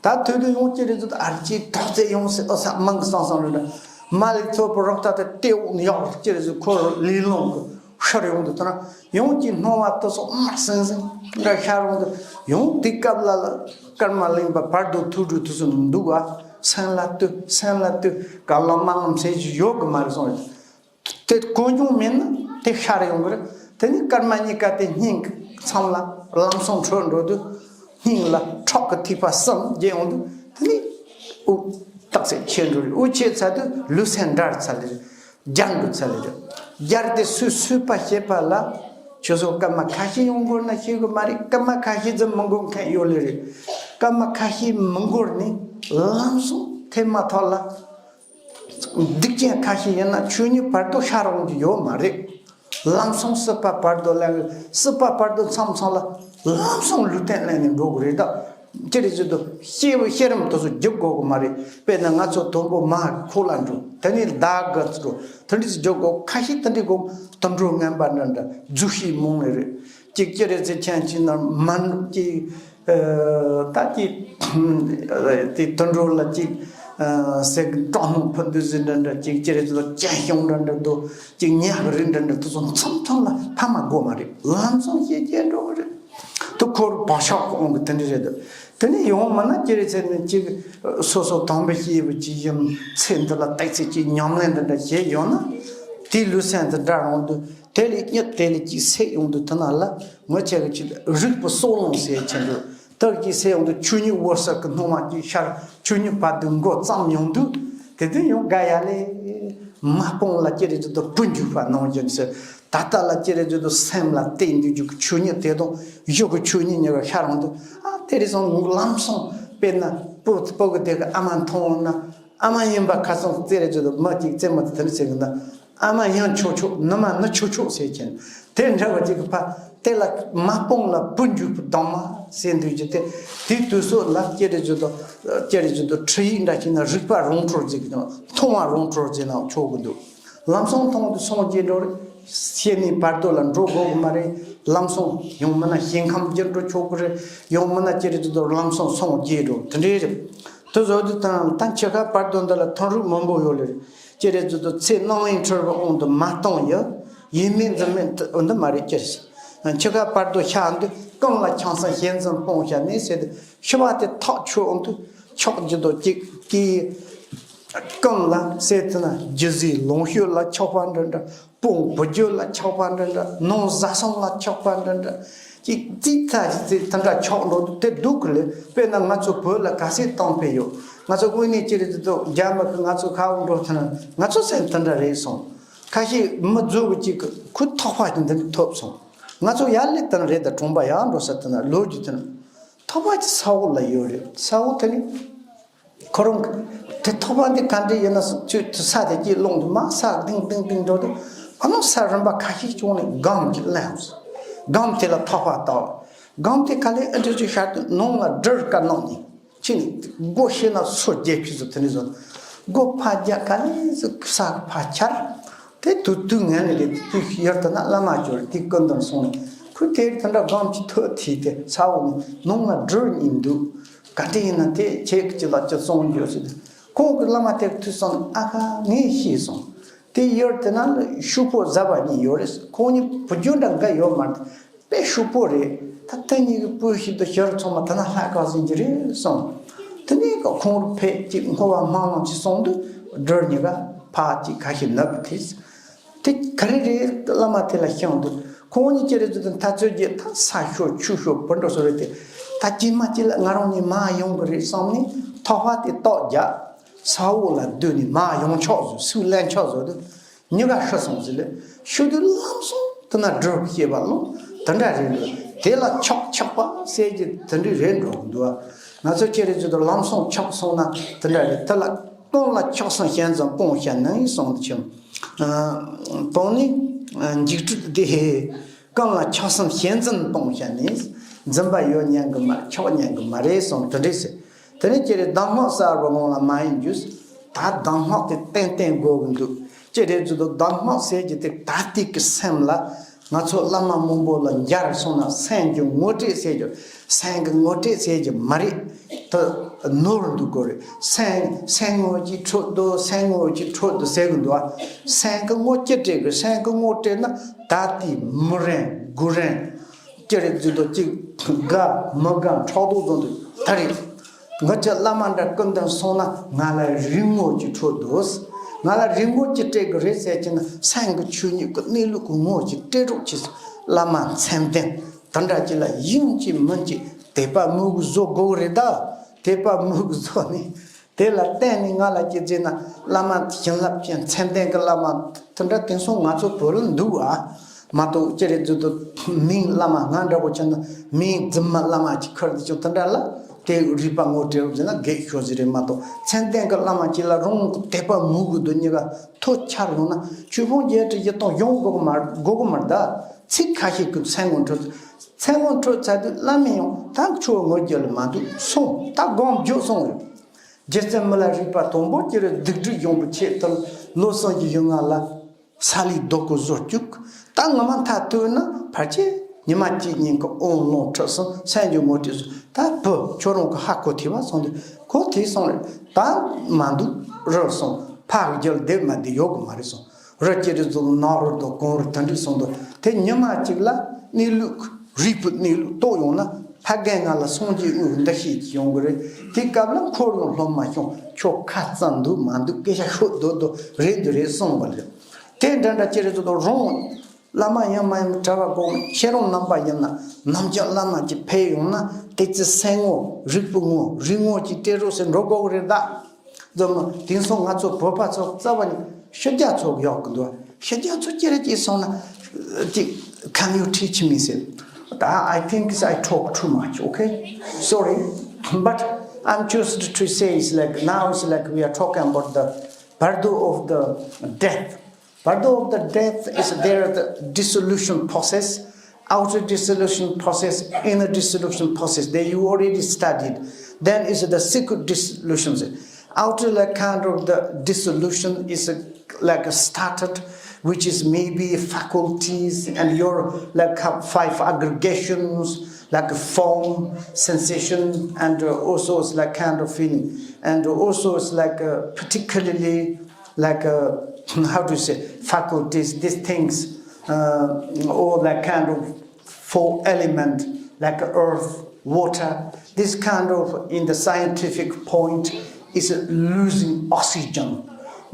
ད་དུས་དུས་ཡོང་ཅི་རེད་ཟེར་དུས་ཨར་ཅིག་ཐོག་ཚད་ཡོང་སྲིད། ཨོ་ས་མང་གི་སང་སང་རེད་འདྲ། མ་ལས་ཐོབ་པ་རོགས་ད་དེ་ལྟེ་འོག་ནས་ཡག་ཅི་རེད་ཟེར་ཁོ་རང་ལས་སློང་གི་ཤར་ཡོང་དུས་དེ་ན་ཡང་ཅིག་སྣང་བ་དེ་ཚོ་དམར་སིང་སིང་འདྲ་ཤར་ཡོང་དུས། ཡང་དེ་སྐབས་ལ་ལ་སྐར་མ་གླིང་པ་བར་དོ་ཐུགས་སྒྲུབ་དུས་སུ་འདུག་ག་སེམས་ལ་ལྟོས། སེམས་ལ་ལྟོས། ག་ལ་མ་ལམ་ཟེར་གྱི་ཡོད་གི་མ་རེད་གསུངས་རེད། དེ་གོ་མྱོང་མེད་ན་དེ་ཤར་ཡོང་གི་རེད། དེ་ནི་སྐར་མ་གཉིས་ཀ་དེ་སྙིང་གི་མཚམས་ལ་ལམ་སང་འཕྲོད་འགྲོ་དུས། སྙིང་ལ་ཁྲག་གི་ཐིགས་པ་གསུམ་རྒྱས་ཡོང་དུས། དེ་ནི་དབུགས་ཏག་ཙམ་ཆད་འགྲོ་རེད། དབུགས་ཆད་ཚར་དུས་ལུས་སེམས་འདྲ་ཚར་ལེ་རེད། རྒྱལ་འགྲོ་ཚར་ལེ་རེད། རྒྱལ་དེ་སུས་སུས་པ་ཞེས་པ་ལ། ཁྱོད་ཚོ་སྐར་མ་ཁ་ཤས་ཡོང་འགོར་ན་ཤེས་གི་མ་རེད། སྐར་མ་ཁ་ཤས་ཙམ་མི་འགོར་མཁན་ཡོད་ལེ་རེད། སྐར་མ་ཁ་ཤས་མི་འགོར་ནས་ལམ་སང་ཐེབས་མ་ཐག་ལ། སྡིག་ཅན་ཁ་ཤས་ཡིན་ན་ཆོས་ཉིད་བར་དོ་ཤར་འོང་རྒྱུ་ཡོད་མ་རེད། ལམ་སང་སྲིད་པ་བར་དོ་ལ་སྲིད་པ་བར་དོ་མཚམས་མཚམས་ལ་ལམ་སང་ལུས་རྟེན་ལེན་ནས་འགྲོ་དགོས་རེད་ད། ཅི་རེད་ཟེར་དུས་ཤེས་བུ་ཤེས་རམ་དེ་ཚོ་རྒྱུག་དགོས་གི་མ་རེད། དཔེར་ན་ང་ཚོ་དོམ་པོ་མ་ཁོག་ལ་འགྲོ་དེ་ནས་ཟླ་དགུ་འགྲོ་དེ་འདྲ་ཞིག་རྒྱུག་དགོས། ཁ་ཤས་དེ་འདྲའི་དགོས། དུད་འགྲོ་ངན་པ་འདྲ་འདྲ་རྫུ་ཤི་མང་ནི་རེད། ཅིག་ཅི་རེད་ཟེར་ཁྱེད་ཅིག་ན་མ་ཅིག་ད་ཅིག་དེ་དུད་འགྲོ་ལ་ཅིག་ཟས་སྐྲག་སྣང་ཕུ་འདུག་ཟེར་འདྲ་འདྲ། ཅིག་ཅི་རེད་ཟེར་དུས་སྐྱ་ཤོང་འདྲ་འདྲ་འདུག་ཅིག་ཉག་གི་རིགས་འདྲ་འདྲ་དེ་ཚོ་མཚམས་མཚམས་ལ་ཕ་མ་དགོས་མ་རེད། ལམ་སང་ཤེས་སྐྱེས་འགྲོ་གི་རེད། དུ་འཁོར་བག་ཆགས་ཀྱི་དབང་གིས་དེ་འདྲ་རེད་འདུག་དེ་ནས་ཡོང་མིན་ན་ཅི་རེད་ཟེར་ནས་ཅིག་སོ་སོ་དམ་པའི་སྐྱེས་བུ་ཅིག་ཡིན་ཚེ་འདི་ལ་ཏོག་ཙམ་ཅིག་ཉམས་ལེན་འདི་འདྲ་བྱས་ཡོང་ན་དེའི་ལུས་སེམས་འདི་འདྲ་རུང་དུས་དེ་ལས་གཉིད་དེ་ལས་ཅིག་སད་ཡོང་དུས་དེ་ན་ལ་ངོ་ཆེ་གི་ཅིག་རིག་པའི་སྲོག་རླུང་ཟེར་ཆེན་པོ་དག་ཅིག་སད་ཡོང་དུས་ཆོས་ཉིད་འོད་གསལ་གྱི་སྣང་བ་ཅིག་ཤར། ཆོས་ཉིད་བར་དོ་མགོ་བརྩམས་ཡོང་དུས་དེ་དུས་ཡང་དགའ་ཡ་ལས་མ་སྤོང་ལ་ཅི་རེད་ཟེར་དུས་བུ་འཇུག་པ་ནང་བཞིན་ཟེར། ད་ལྟ་ལ་ཅི་རེད་ཟེར་དུས་སེམས་ལ་བལྟས་འདུག་རྒྱུ་གི་ཆོས་ཉིད་དེ་དང་གཞུག་གི་ཆོས་ཉིད་གཉིས་ཀ་ཤར་འོང་དུས་ཨ་དེ་རེད་སོང་། ལམ་སང་དཔེར་ན་སྤུ་སྤུ་གུ་དེ་གི་ཨ་མ་མཐོང་འོང་ན་ཨ་མ་ཡིན་པ་ཁ་སང་ཅི་རེད་ཟེར་དུས་མ་ཅིག་རྩེད་མོ་དེ་དེ་འདྲ་བྱེད་གི་ན་ཨ་མ་ཡང་ཆོག་ཆོག་ནུ་མ་ནི་ཆོག་ཆོག་ཟེར་ཁྱེད་དེ་འདྲ་བ་ཅིག་གི་ཕ་དེ་ལ་མ་སྤོང་ལ་བུ་འཇུག་པའི་གདམས་ངག་ཟེར་འདུག་རྒྱུ་དེ་དེའི་དུས་སུ་ལ་ཅི་རེད་ཟེར་དུས་ཅི་རེད་ཟེར་དུས་འཕྲུལ་ཡིག་འདྲ་ཞིག་ན་རིག་པ་རང་གྲོལ་ཟེར་གི་དང་མཐོང་བ་རང་གྲོལ་ཟེར་ན་ཆོག་གི་འདུག་ལམ་སང་མཐོང་དུས་སངས་རྒྱས་འགྲོ་རེད། ཤེས་ནས་བར་དོ་ལ་འགྲོ་དགོས་གི་མ་རེད། ལམ་སང་ཡང་མིན་ན་ཞིང་ཁམས་བསྒྱུར་འགྲོ་ཆོག་གི་རེད། ཡང་མིན་ན་ཅི་རེད་ཟེར་དུས་ལམ་སང་སངས་རྒྱས་འགྲོ་དེ་འདྲའི་རེད། དེ་བཟོ་དུས་དང་ད་འཆི་ཁ་བར་དོ་འདི་ལ་ཐུན་རིག་མང་པོ་ཡོད་ལེ་རེད། ཅི་རེད་ཟེར་དུས་ཚེ་སྣང་བའི་འཁྲུལ་པའི་དབང་དུ་མ་བཏང་ཡི། ཡིན་མིན་འཛིན་མིན་འདི་མ་རེད་ཅི་རེད། འཆི་ཁ་བར་དོ་ཤར་འདི་གང་ལ་ཆགས་སོང་ཞེན་འཛིན་སྤོང་བྱ་ནས་ཟེར་ཏེ་ཤི་བ་དེ་ཐག་ཆོད་འོང་དུས་ཆོག་རྒྱུ་དོ་གཅིག་གིས། གང་ལ་ཟེར་དུས་ན་རྒྱུ་ཟས་ལོངས་སྤྱོད་ལ་ཆགས་པ་འདྲ་འདྲ། དཔུང་བུ་རྒྱུད་ལ་ཆགས་པ་འདྲ་འདྲ། ནང་བཟའ་ཚང་ལ་ཆགས་པ་འདྲ་འདྲ། ཅིག་ཙིག་ཐ་ཅིག་ཙིག་དེ་འདྲ་ཆགས་འགྲོ་དུས་དེ་སྡུག་གི་ལས། དཔེར་ན་ང་ཚོ་བོད་ལ་ག་ཚད་གཏམ་དཔེ་ཡོད། ང་ཚོ་དངོས་གནས་ཅི་རེད་དུ་རྒྱ་མི་གི་ང་ཚོ་ཁ་འོག་འགྲོ་ཐུབ་ན་ང་ཚོ་སེམས་དེ་འདྲ་རེད་སོང་། ཁ་ཤས་མི་རྫོགས་པ་ཅིག་གི་ཁོའི་ཐག་པ་ཅིག་འདི་འདྲ་ཐོབ་སོང་། ང་ཚོ་ཡར་ལས་དེ་འདྲ་རེད་ད་གྲོང་པ་ཡར་འགྲོ་ས་དེ་འདྲ་ལོ་རྒྱུས་དེ་འདྲ། ཐག་པ་ཅིག་ས་འོག་ལ་ཡོད་རེད། ས་འོག་དེ་ནི། ཁོ་རང་གི་དེ་ཐག་པ་འདི་ག་འདྲ་ཡིན་ན་ཚུར་དུ་ས་དེ་སྐྱིད་ལོང་དུ་མ་ས་ལྡིང་ལྡིང་ལྡིང་འགྲོ་དུས་ཨ་ནུ་ས་རིམ་པ་ཁ་ཤས་བྱུང་ནས་སྒམ་གྱི་ལངས། སྒམ་དེ་ལ་ཐག་པ་བཏགས། སྒམ་དེ་ག་ལེ་ཨ་འདྲ་ཅིག་ཤར་དུས་ནང་ལ་སྦྲུལ་དཀར་ནག་གཉིས་ཕྱིན་ནས་སྒོ་ཕྱེ་ན་སོ་བརྒྱད་ཕྱིས་སུ་དེ་ནས་བཟུང་སྒོ་ཕར་རྒྱག་ག་ལེ་ཟུག་ས་ཕར་འཁྱར། དེ་དུས་དུས་ངན་ནས་དེ་དུས་ཡར་དུ་ན་བླ་མ་གྱུར་དེ་ཀུན་དང་སོང་ནས་ཁོས་དེ་དེ་འདྲ་སྒམ་གྱི་ཐོད་ཐིག་དེ་ས་འོག་ནས་ནང་ལ་སྦྲུལ་གཉིས་འདུག་ག་འདྲ་ཡིན་ན་དེ་ཁྱེད་ཀྱི་ལ་ཅི་སོང་རྒྱུ་ཟེར་ཏེ། ཁོང་གི་བླ་མ་དེར་ཐུག་སོང་ཨ་ཁ་ངས་ཤེས་སོང་། དེ་ཡུལ་དེ་ན་ལ་ཕྱུག་པོ་གཟའ་པ་གཉིས་ཡོད་རེད། ཁོང་གཉིས་བུ་རྒྱུད་འདྲ་འགའ་ཡོད་མ་རེད། དཔེ་ཕྱུག་པོ་རེད། ད་དེ་གཉིས་ཀྱི་སྤུན་ཞིག་ཏུ་ཤར་ཚང་མ་དེ་ན་ལྷ་ཁག་ཟིན་གྱི་རེད་གསུངས། དེ་ནས་ཁོང་རུ་ཕེབས་ཀྱི་འཁོར་བ་སྨོན་ལམ་ཅིག་སོང་དུས་སྦྲུལ་གཉིས་ཀ་ཕ་ཅིག་ཁ་ཤས་ནུབ་ཐིས། དེ་ག་རེ་རེད་བླ་མ་དེ་ལ་ཤང་དུ་ཁོང་གཉིས་ཅི་རེད་ཟེར་དུས་ད་ཚོད་རྗེས་ད་ས་ཤོར་ཆུ་ཤོར་བུ་འགྲོ་སོ་རེད་དེ། ད་ཅི་མ་ཅི་ལ་ང་རང་གཉིས་མ་ཡོང་གི་རེད་བསམ་ནས་ཐག་པ་དེ་ཏོག་རྒྱག་ས་འོག་ལ་བསྡུས་ནས་མ་ཡོང་ཆོག་བཟོ་སུས་ལན་ཆོག་བཟོ་དུས་ཉི་ག་ཤི་སོང་ཟེར་ལེ་ཤུ་དུས་ལམ་སོང་དུ་ན་སྦྲུལ་སྐྱེས་པ་ལོ་དེ་འདྲ་རེད་འདུག་དེ་ལ་ཆགས་ཆགས་པ་ཟེར་གྱི་དེ་འདྲ་རེད་འགྲོ་འདུག་ང་ཚོ་ཅི་རེད་ཟེར་དུས་ལམ་སོང་ཆགས་སོང་ན་དེ་འདྲ་རེད་དེ་ལ་གང་ལ་ཆགས་སོང་ཞེན་ཙམ་སྤོང་བྱ་ནི་སོང་དུ་ཆུང་། སྤོང་ནི་འཇིགས་སྐྲག་དེ་གང་ལ་ཆགས་སོང་ཞེན་ཙམ་སྤོང་བྱ་ནི་འཛིན་པ་ཡོད་ཉན་གི་མ་ཆོག་ཉན་གི་མ་རེད་སོང་དེ་འདྲས་ཟེར། དེ་ནས་ཅི་རེད་གདམས་ངག་གསར་པ་ངོ་ལ་མ་ཡིན་རྒྱུ། ད་གདམས་ངག་དེ་ཏན་ཏན་དགོས་གི་འདུག་ཅི་རེད་ཟེར་དུས་གདམས་ངག་ཟེར་གྱི་དེ་ད་ལྟའི་གི་སེམས་ལ་ང་ཚོ་བླ་མ་མང་པོ་ལ་མཇལ་སོང་ན་སེམས་ཀྱི་ངོ་སྤྲོད་ཟེར་རྒྱུ། སེམས་ཀྱི་ངོ་སྤྲོད་ཟེར་གྱི་མ་རེད། དེ་ནོར་འདུག་གོ་རེད། སེམས་སེམས་ངོ་ཅིག་འཕྲོད་དོ་སེམས་ངོ་ཅིག་འཕྲོད་དོ་ཟེར་གི་འདུག་ཨ། སེམས་ཀྱི་ངོ་ཅི་སྤྲད་གི་སེམས་ཀྱི་ངོ་སྤྲད་ན་ད་ལྟའི་མི་རན་དགུ་རན། ཅི་རེད་ཟེར་དུས་གཅིག་དགའ་མི་དགའ་ཕྲག་དོག་བཟོ་འདུག་ད་རེད། ང་ཚོ་བླ་མ་འདྲ་ཀུན་དང་སོང་ན་ང་ལ་རིག་ངོ་ཅིག་འཕྲོད་འདུག་ང་ལ་རིག་ངོ་ཅིག་སྤྲད་གི་རེད་ཟེར་གྱི་ན་སེམས་ཀྱི་ཆོས་ཉིད་ཀྱི་གནས་ལུགས་ཀྱི་ངོ་ཅིག་སྤྲད་རོགས་གྱིས། བླ་མ་མཚན་ལྡན་དེ་འདྲ་ཅིག་ལ་ཡིན་གཅིག་མིན་གཅིག་དད་པ་མོས་གུས་བཟོ་དགོས་རེད་ད། དད་པ་མོས་གུས་བཟོ་ནས། དེ་ལ་བརྟེན་ནས་ང་ལ་ཅི་བྱས་ན་བླ་མ་བྱིན་རླབས་ཅན་མཚན་ལྡན་གྱི་བླ་མ་དེ་འདྲ་དེང་སང་ང་ཚོ་བོད་ལ་འདུག་ཨ། མ་གཏོགས་ཅི་རེད་ཟེར་དུས་མིང་བླ་མ་ང་འདྲ་པོ་བྱས་ན་མིང་རྫུན་མ་བླ་མ་ཅིག་ཁུར་དུ་བྱུང་དེ་འདྲ་ལ་ དེ་རིག་པ་ངོ་སྤྲད་རོགས་ཟེར་ན་དགེ་ཤོག་ཟེར་རེད་མ་གཏོགས། མཚན་ལྡན་གྱི་བླ་མ་གཅིག་ལ་རང་དད་པ་མོས་གུས་དང་གཉིས་ཀ་ཐོག་ཆར་ཡོང་ན་ཆོས་ཕུང་བརྒྱད་ཁྲི་བཞི་སྟོང་ཡོང་དགོས་ཀྱི་མ་དགོས་ཀྱི་མ་རེད་ད། ཚིག་ཁ་ཤས་ཀྱི་མཚན་ངོ་འཕྲོད། མཚན་ངོ་འཕྲོད་ཚར་དུས་བླ་མས་ཡང་ད་ཆོས་ངོ་རྒྱུད་ལ་མ་འདུག་གསུངས། ད་སྒོམ་རྒྱུ་གསུངས་རེད། རྗེ་བཙུན་མི་ལ་རས་པ་དང་པོ་ཅི་རེད། སྡིག་སྒྲིབ་ཡོང་བའི་ཆེད་དུ་ལོ་གསུམ་གྱི་ཡུན་ང་ལ་ས་ལེའི་རྡོ་སྐུ་བཟོ་བཅུག་ད་ངོ་མ་མཐའ་དོན་ན་ཕལ་ཆེར་ཉི་མ་གཅིག་གཉིས་ཀྱི་དབང་ལུང་ཁྲིད་སོང་། སངས་རྒྱས་ངོ་སྤྲད་སོང་། ད་བུ་ཁྱོད་རང་གི་ཧ་གོ་ཐུབ་པ་སོང་དུས་ཁོ་དེ་སོང་རེད། ད་མ་འདུག་རེད་སོང་། ཕ་གི་རྒྱུད་ལ་བསྡད་མ་བསྡད་ཡོད་གི་མ་རེད་སོང་། རི་སྐྱེས་རི་ཚོ་ནག་རི་དང་གངས་རི་དེ་འདྲས་སོང་དུས་དེ་ཉི་མ་གཅིག་ལ་གནས་ལུགས་རིག་པའི་གནས་ལུགས་རྟོགས་ཡོང་ན་ཕ་རྒན་ང་ལ་སངས་རྒྱས་དངོས་འདུ་ཤེས་ཀྱི་ཡོང་གི་རེད། དེ་སྐབས་ལ་འཁོར་ཡང་ལྷོད་མ་བྱུང་། ཁྱོད་ཁ་རྩང་འདུག་མ་འདུག་སྐད་ཆ་ཤོད་རྡོ་རྡོ་རེད་འདུག་རེད་གསུངས་པ་རེད། དེ་འདྲ་འདྲ་སྐྱེས་རི་ཚོ་དང་རང་བླ་མ་ཡིན་མ་ཡིན་གྲྭ་པ་གོང་ཁྱེད་རང་རྣམ་པ་ཡིན་ན་ནམ་རྒྱུན་བླ་མ་གཅིག་ཕེབས་ཡོང་ན་དེ་ཚེ་སེམས་ངོ་རིག་པའི་ངོ་རིག་ངོ་གཅིག་སྤྲད་རོགས་ཟེར་འགྲོ་དགོས་ཀྱི་རེད་ད། འཛོམས་དེང་སང་ང་ཚོ་བོད་པ་ཚོ་རྩ་བ་ནས་ཕྱི་རྒྱལ་ཚོ་གཡོག་གི་འདུག་ཕྱི་རྒྱལ་ཚོ་ཅི་རེད་ཅེས་སོང་ན་ཅིག Can you teach me? Said, I think I talk too much, okay? Sorry, but I'm just to say is like now it's like we are talking about the bardo of the death. Bardo of the death is there the dissolution process, outer dissolution process, inner dissolution process that you already studied. Then is the secret dissolution. Outer like kind of the dissolution is a, like a started, which is maybe faculties and your like have five aggregations like form, sensation, and uh, also it's like kind of feeling, and also it's like uh, particularly like uh, how do you say faculties, these things, uh, or like kind of four element like earth, water. This kind of in the scientific point is losing oxygen.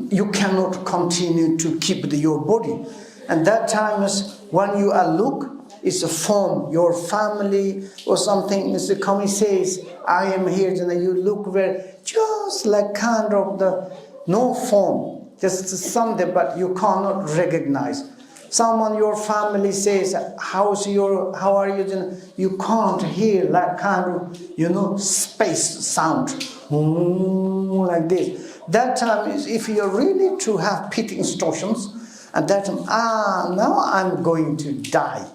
You cannot continue to keep the, your body. And that time is when you are look, it's a form, your family or something is coming says, I am here, and you look very just like kind of the no form, just something, but you cannot recognize. Someone your family says, how's your, how are you doing? You can't hear like kind of, you know, space sound. Hmm, like this. That time is if you're really to have pity instructions, and that time, ah, now I'm going to die.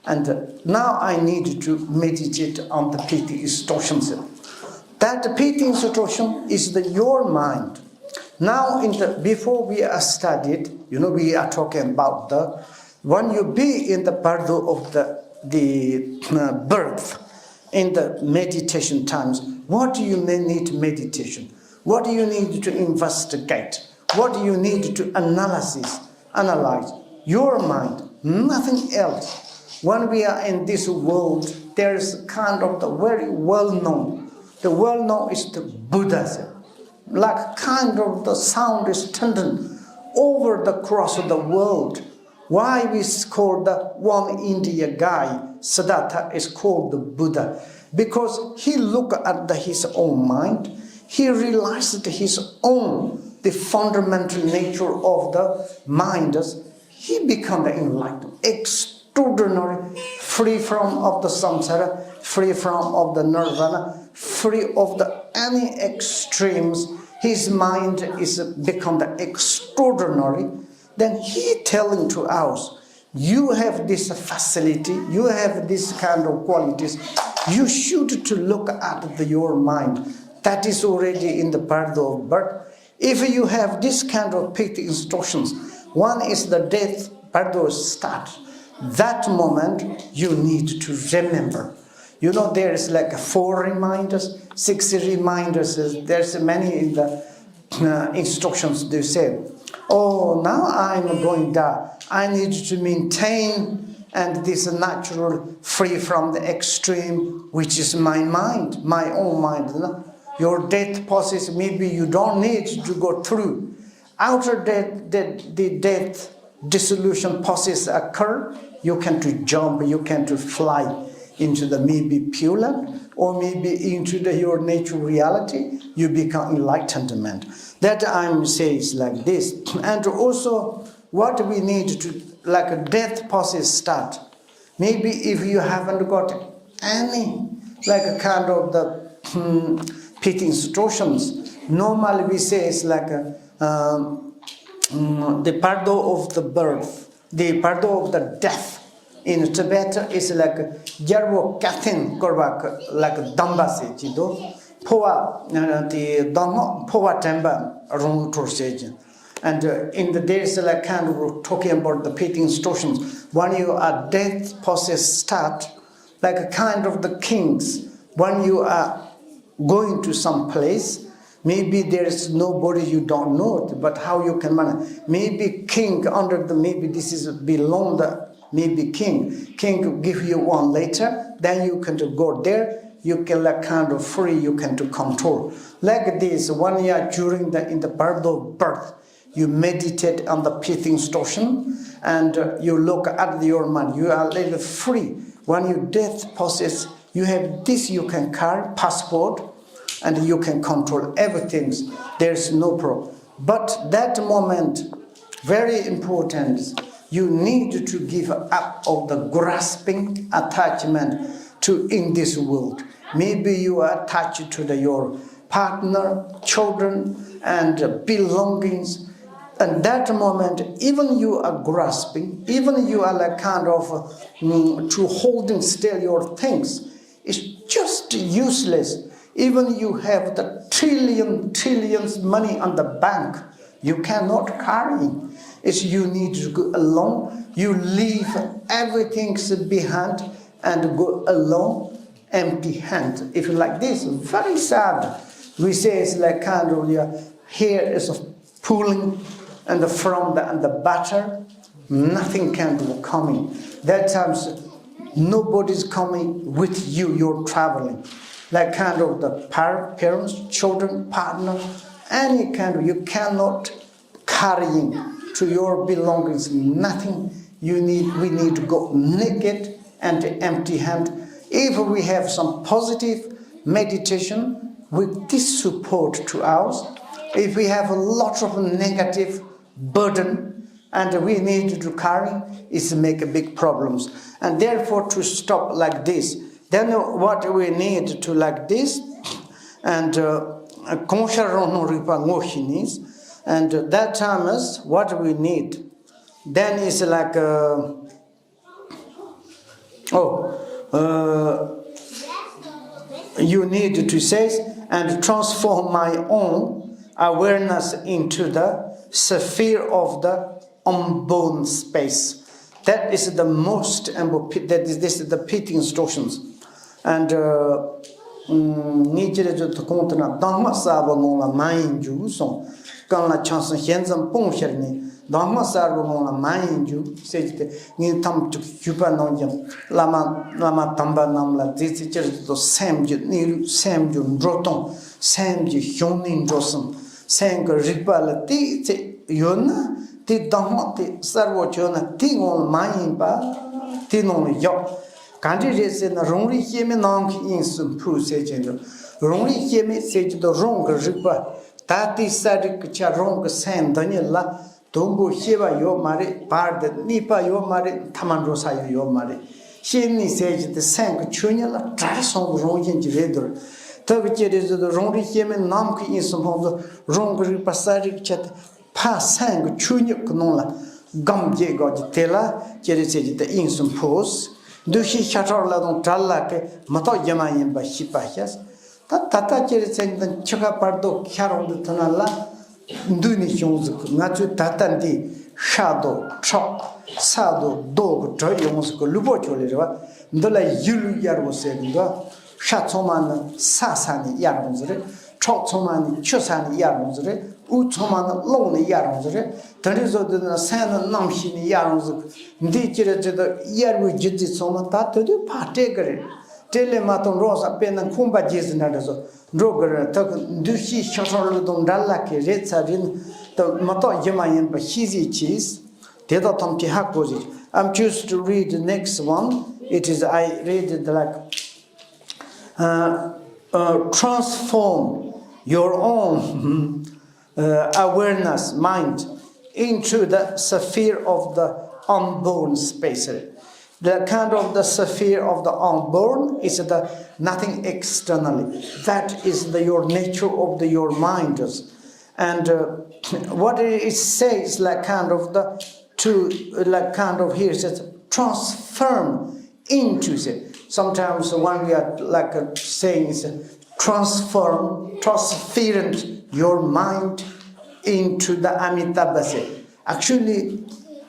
And now I need to meditate on the pity instructions. That pity instruction is the your mind. Now, in the before we are studied, you know, we are talking about the when you be in the bardo of the the uh, birth in the meditation times. What do you may need meditation? What do you need to investigate? What do you need to analysis? Analyze your mind, nothing else. When we are in this world, there is kind of the very well known. The well known is the Buddhism. Like kind of the sound is tending over the cross of the world. Why we call the one India guy Siddhartha is called the Buddha? Because he looked at the, his own mind, he realized his own the fundamental nature of the mind. He become the enlightened, extraordinary, free from of the samsara, free from of the nirvana, free of the any extremes. His mind is become the extraordinary. Then he telling to us, you have this facility, you have this kind of qualities. You should to look at the, your mind. That is already in the birth of birth. If you have this kind of picked instructions, one is the death, birth start. That moment you need to remember. You know, there is like four reminders, six reminders. There's many in the uh, instructions they say, oh, now I'm going down. I need to maintain and this natural free from the extreme, which is my mind, my own mind. No? Your death process, maybe you don't need to go through. After death, the, the death dissolution process occur, you can to jump, you can to fly into the maybe pure land, or maybe into the, your natural reality, you become enlightenment. That I'm say is like this. And also, what we need to, like a death process start. Maybe if you haven't got any, like a kind of the mm, pit instructions. Normally, we say it's like a, um, mm, the pardon of the birth, the pardon of the death. In Tibet, it's like Gyalpo Kathin Korbak, like Damba se chido. Poa, the Dhamma, Poa Temba, Rung Tur Sejin. And uh, in the days like kind of talking about the pit instructions, when you are death process start, like a kind of the kings, when you are going to some place, maybe there is nobody, you don't know, but how you can manage? Maybe king under the, maybe this is belong the, maybe king. King give you one letter, then you can to go there, you can like kind of free, you can to control. Like this, one year during the, in the birth of birth, you meditate on the pit instruction and uh, you look at your mind. You are a little free. When you death process, you have this, you can carry passport and you can control everything. There's no problem. But that moment, very important, you need to give up of the grasping attachment to in this world. Maybe you are attached to the, your partner, children, and belongings. And that moment, even you are grasping, even you are like kind of mm, to holding still your things, it's just useless. Even you have the trillion, trillions money on the bank, you cannot carry. It's you need to go alone. You leave everything behind and go alone, empty hand. If you like this, very sad. We say it's like kind of your hair is pulling and from the and the butter, nothing can be coming. That times nobody's coming with you, you're traveling. Like kind of the par- parents, children, partner, any kind of, you cannot carrying to your belongings, nothing. You need, we need to go naked and empty hand. If we have some positive meditation with this support to us, if we have a lot of negative burden and we need to carry, it's make a big problems. And therefore, to stop like this, then what we need to like this, and uh, གོང་ཤར་རང་སྣང་རིག་པ་ངོ་ཤེས་ནས, and that time is what we need. Then it's like uh, oh, uh, you need to say and transform my own awareness into the sphere of the unborn space. That is the most important. That is, this is the pit instructions. And uh, ངས་ཅི་རེད་ཚོད་དུ་གོང་དུ་ན་གདམས་ངག་གསར་པ་ངོ་ལ་མ་ཡིན་རྒྱུ་གསུངས། གང་ལ་ཆང་སོང་ཞལ་འཛོམས་སྤོང་ཤར་ནས། གདམས་ངག་གསར་པ་ངོ་ལ་མ་ཡིན་རྒྱུ་ཟེར་གྱི་དེ། ངས་ཐམས་ཅད་ཞུས་པ་ནང་བཞིན་བླ་མ་བླ་མ་དམ་པ་རྣམས་ལ་མཛད་ཚེ་ཅི་རེད་ཚོད་དུ་སེམས་ཀྱི་གནས་ལུགས། སེམས་ཀྱི་འགྲོ་སྟངས། སེམས་ཀྱི་བྱུང་གནས་འགྲོ་སོང་། སེམས་ཀྱི་རིག་པ་ལ་དེའི་ཚེ་ཡོད་ན། དེ་གདམས་ངག་དེ་གསར་པོ་བྱོས་ན་དེ་ངོ་མ་ཡིན་པ་དེ་ནང་ལ་བཞག་ག་འདྲ་རེད་ཟེར་ན། རང་རིག་སྐྱེ་མེད་ནམ་མཁའི་དབྱིངས་སུ་འཕོས་ཟེར་གྱིན་འདུག་རང་རིག་སྐྱེ་མེད་ཟེར་གྱིན་འདུག་རང་གི་རིག་པ་ད་ལྟའི་གསལ་རིག་གི་ཆ། རང་གི་སེམས་འདི་ཉིད་ལ་དུམ་བུ་སྐྱེ་བ་ཡོད་མ་རེད། བར་དུ་གནས་པ་ཡོད་མ་རེད། མཐའ་མ་འགྲོ་ས་ཡང་ཡོད་མ་རེད། སྐྱེ་གནས་ཟེར་གྱིན་དེ་སེམས་ཀྱི་ཆོས་ཉིད་ལ་གྲགས་སོང་གི་རང་བཞིན་གྱིས་རེད་འདུག་ཐུབ་ཀྱི་རེད་ཟེར་དུས་རང་རིག་སྐྱེ་མེད་ནམ་མཁའི་དབྱིངས་སུ་འཕོས་ཚུལ། རང་གི་རིག་པ་གསལ་རིག་ཆེད་དུ་ཕ་སེམས་ཀྱི་ཆོས་ཉིད་ཀྱི་ནང་ལ་སྒོམ་བྱེད་དགོས་ཀྱི་དེ་ལ་ཅི་རེད་ཟེར་གྱིན་དེ་དབྱིངས་སུ་འཕོས། འདུ་ཤེས་ཤ་ཁྲག་ལ་དང་བྲལ་ལ་ཀའི་མི་རྟག་སྒྱུ་མ་ཡིན་པ་ཤེས་པ་ཤེས། ད་ད་ལྟ་ཅི་རེད་ཟེར་གྱིན་འཆི་ཁ་བར་དོ་ཤ་རོང་དུ་ཐུན་ལ་འདུས་ནས་བྱུང་ཟིག་ང་ཚོས་ད་ལྟ་འདི་ཤ་དང་ཁྲག་ས་དང་རྡོ་གི་གྲུབ་ཡོང་ཟིག་གི་ལུས་པོ་ཅོ་ལེ་རེད་བ། འདི་ལ་ཡིད་ལུས་གཡར་བོ་ཟེར་གི་འདུག་ཤ་ཚང་མ་ནི་ས་ས་ནས་གཡར་འོང་ཟིག་རེད། ཁྲག་ཚང་མ་ནི་ཆུ་ས་ནས་གཡར་འོང་ཟིག་རེད། དབུགས་ཚང་མ་ནི་རླུང་ནས་གཡར་འོང་ཟིག་རེད། དེ་འདྲའི་བཟོ་དུས་ན་སེམས་ནི་རྣམ་ཤེས་ནས་གཡར་འོང་ཟིག་འདི་ཅི་རེད་ཅི་ད་གཡར་བོའི་རྒྱུ་རྫས་ཚང་མ་ད་དེ་དུས་ཕར་སྤྲད་གི་རེད། སྤྲད་ལེ་མ་གཏོང་རོགས་ས་དཔེར་ན་ཁང་པ་རྒྱས་ཟིན་འདྲ་འདྲ་བཟོ་འགྲོ་གི་རེད། ད་གི་འདུ་ཤེས་ཤ་ཁྲག་ལུས་དང་འབྲེལ་ལ་གི་རེད་ཚ་རིན་དུ་མི་རྟག་སྒྱུ་མ་ཡིན་པ་ཤེས་ཟིག་གྱིས། དེ་དག་ཐམས་ཅད་ཧ་གོ་ཟིག I'm choose to read the next one. It is, I read it like uh, uh, transform your own uh, awareness mind into the sphere of the unborn space. The kind of the sphere of the unborn is the nothing externally. That is the your nature of the your mind. And uh, what it says, like kind of the to like kind of here says transform into it. Sometimes when we are like uh, saying is transform, transference your mind into the Amitabha. Actually,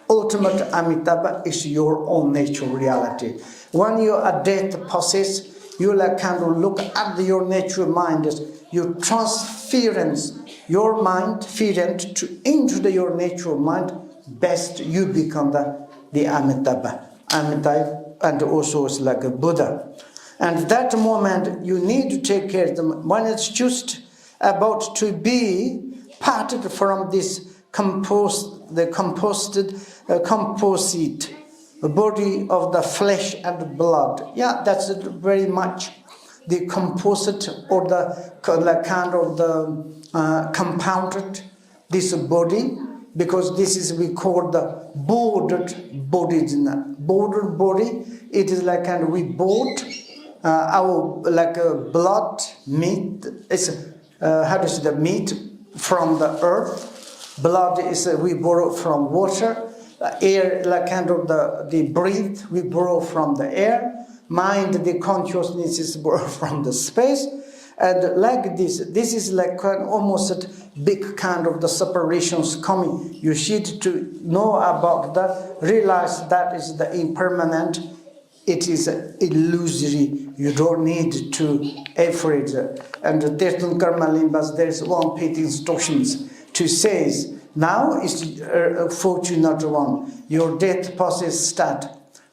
ultimate Amitabha is your own nature reality. When you are death process, you like kind of look at your nature mind. You transference your mind, feelings to into the, your nature mind. Best you become the, the Amitabha, Amitabha, and also is like a Buddha. And that moment you need to take care of them when it's just about to be parted from this composed, the composed, uh, composite body of the flesh and blood. Yeah, that's very much the composite or the co- like kind of the uh, compounded this body, because this is we call the bordered body. Bordered body, it is like kind of we bought uh, our like a blood meat. It's uh, how to say the meat from the earth. Blood is uh, we borrow from water. Uh, air, like kind of the, the breath, we borrow from the air. Mind, the consciousness is borrowed from the space. And like this, this is like kind almost a big kind of the separations coming. You should to know about that, realize that is the impermanent, it is illusory. You don't need to afraid. And Teton Karma Limbas, there is one paid instructions to says, now is a fortunate one. Your death process start.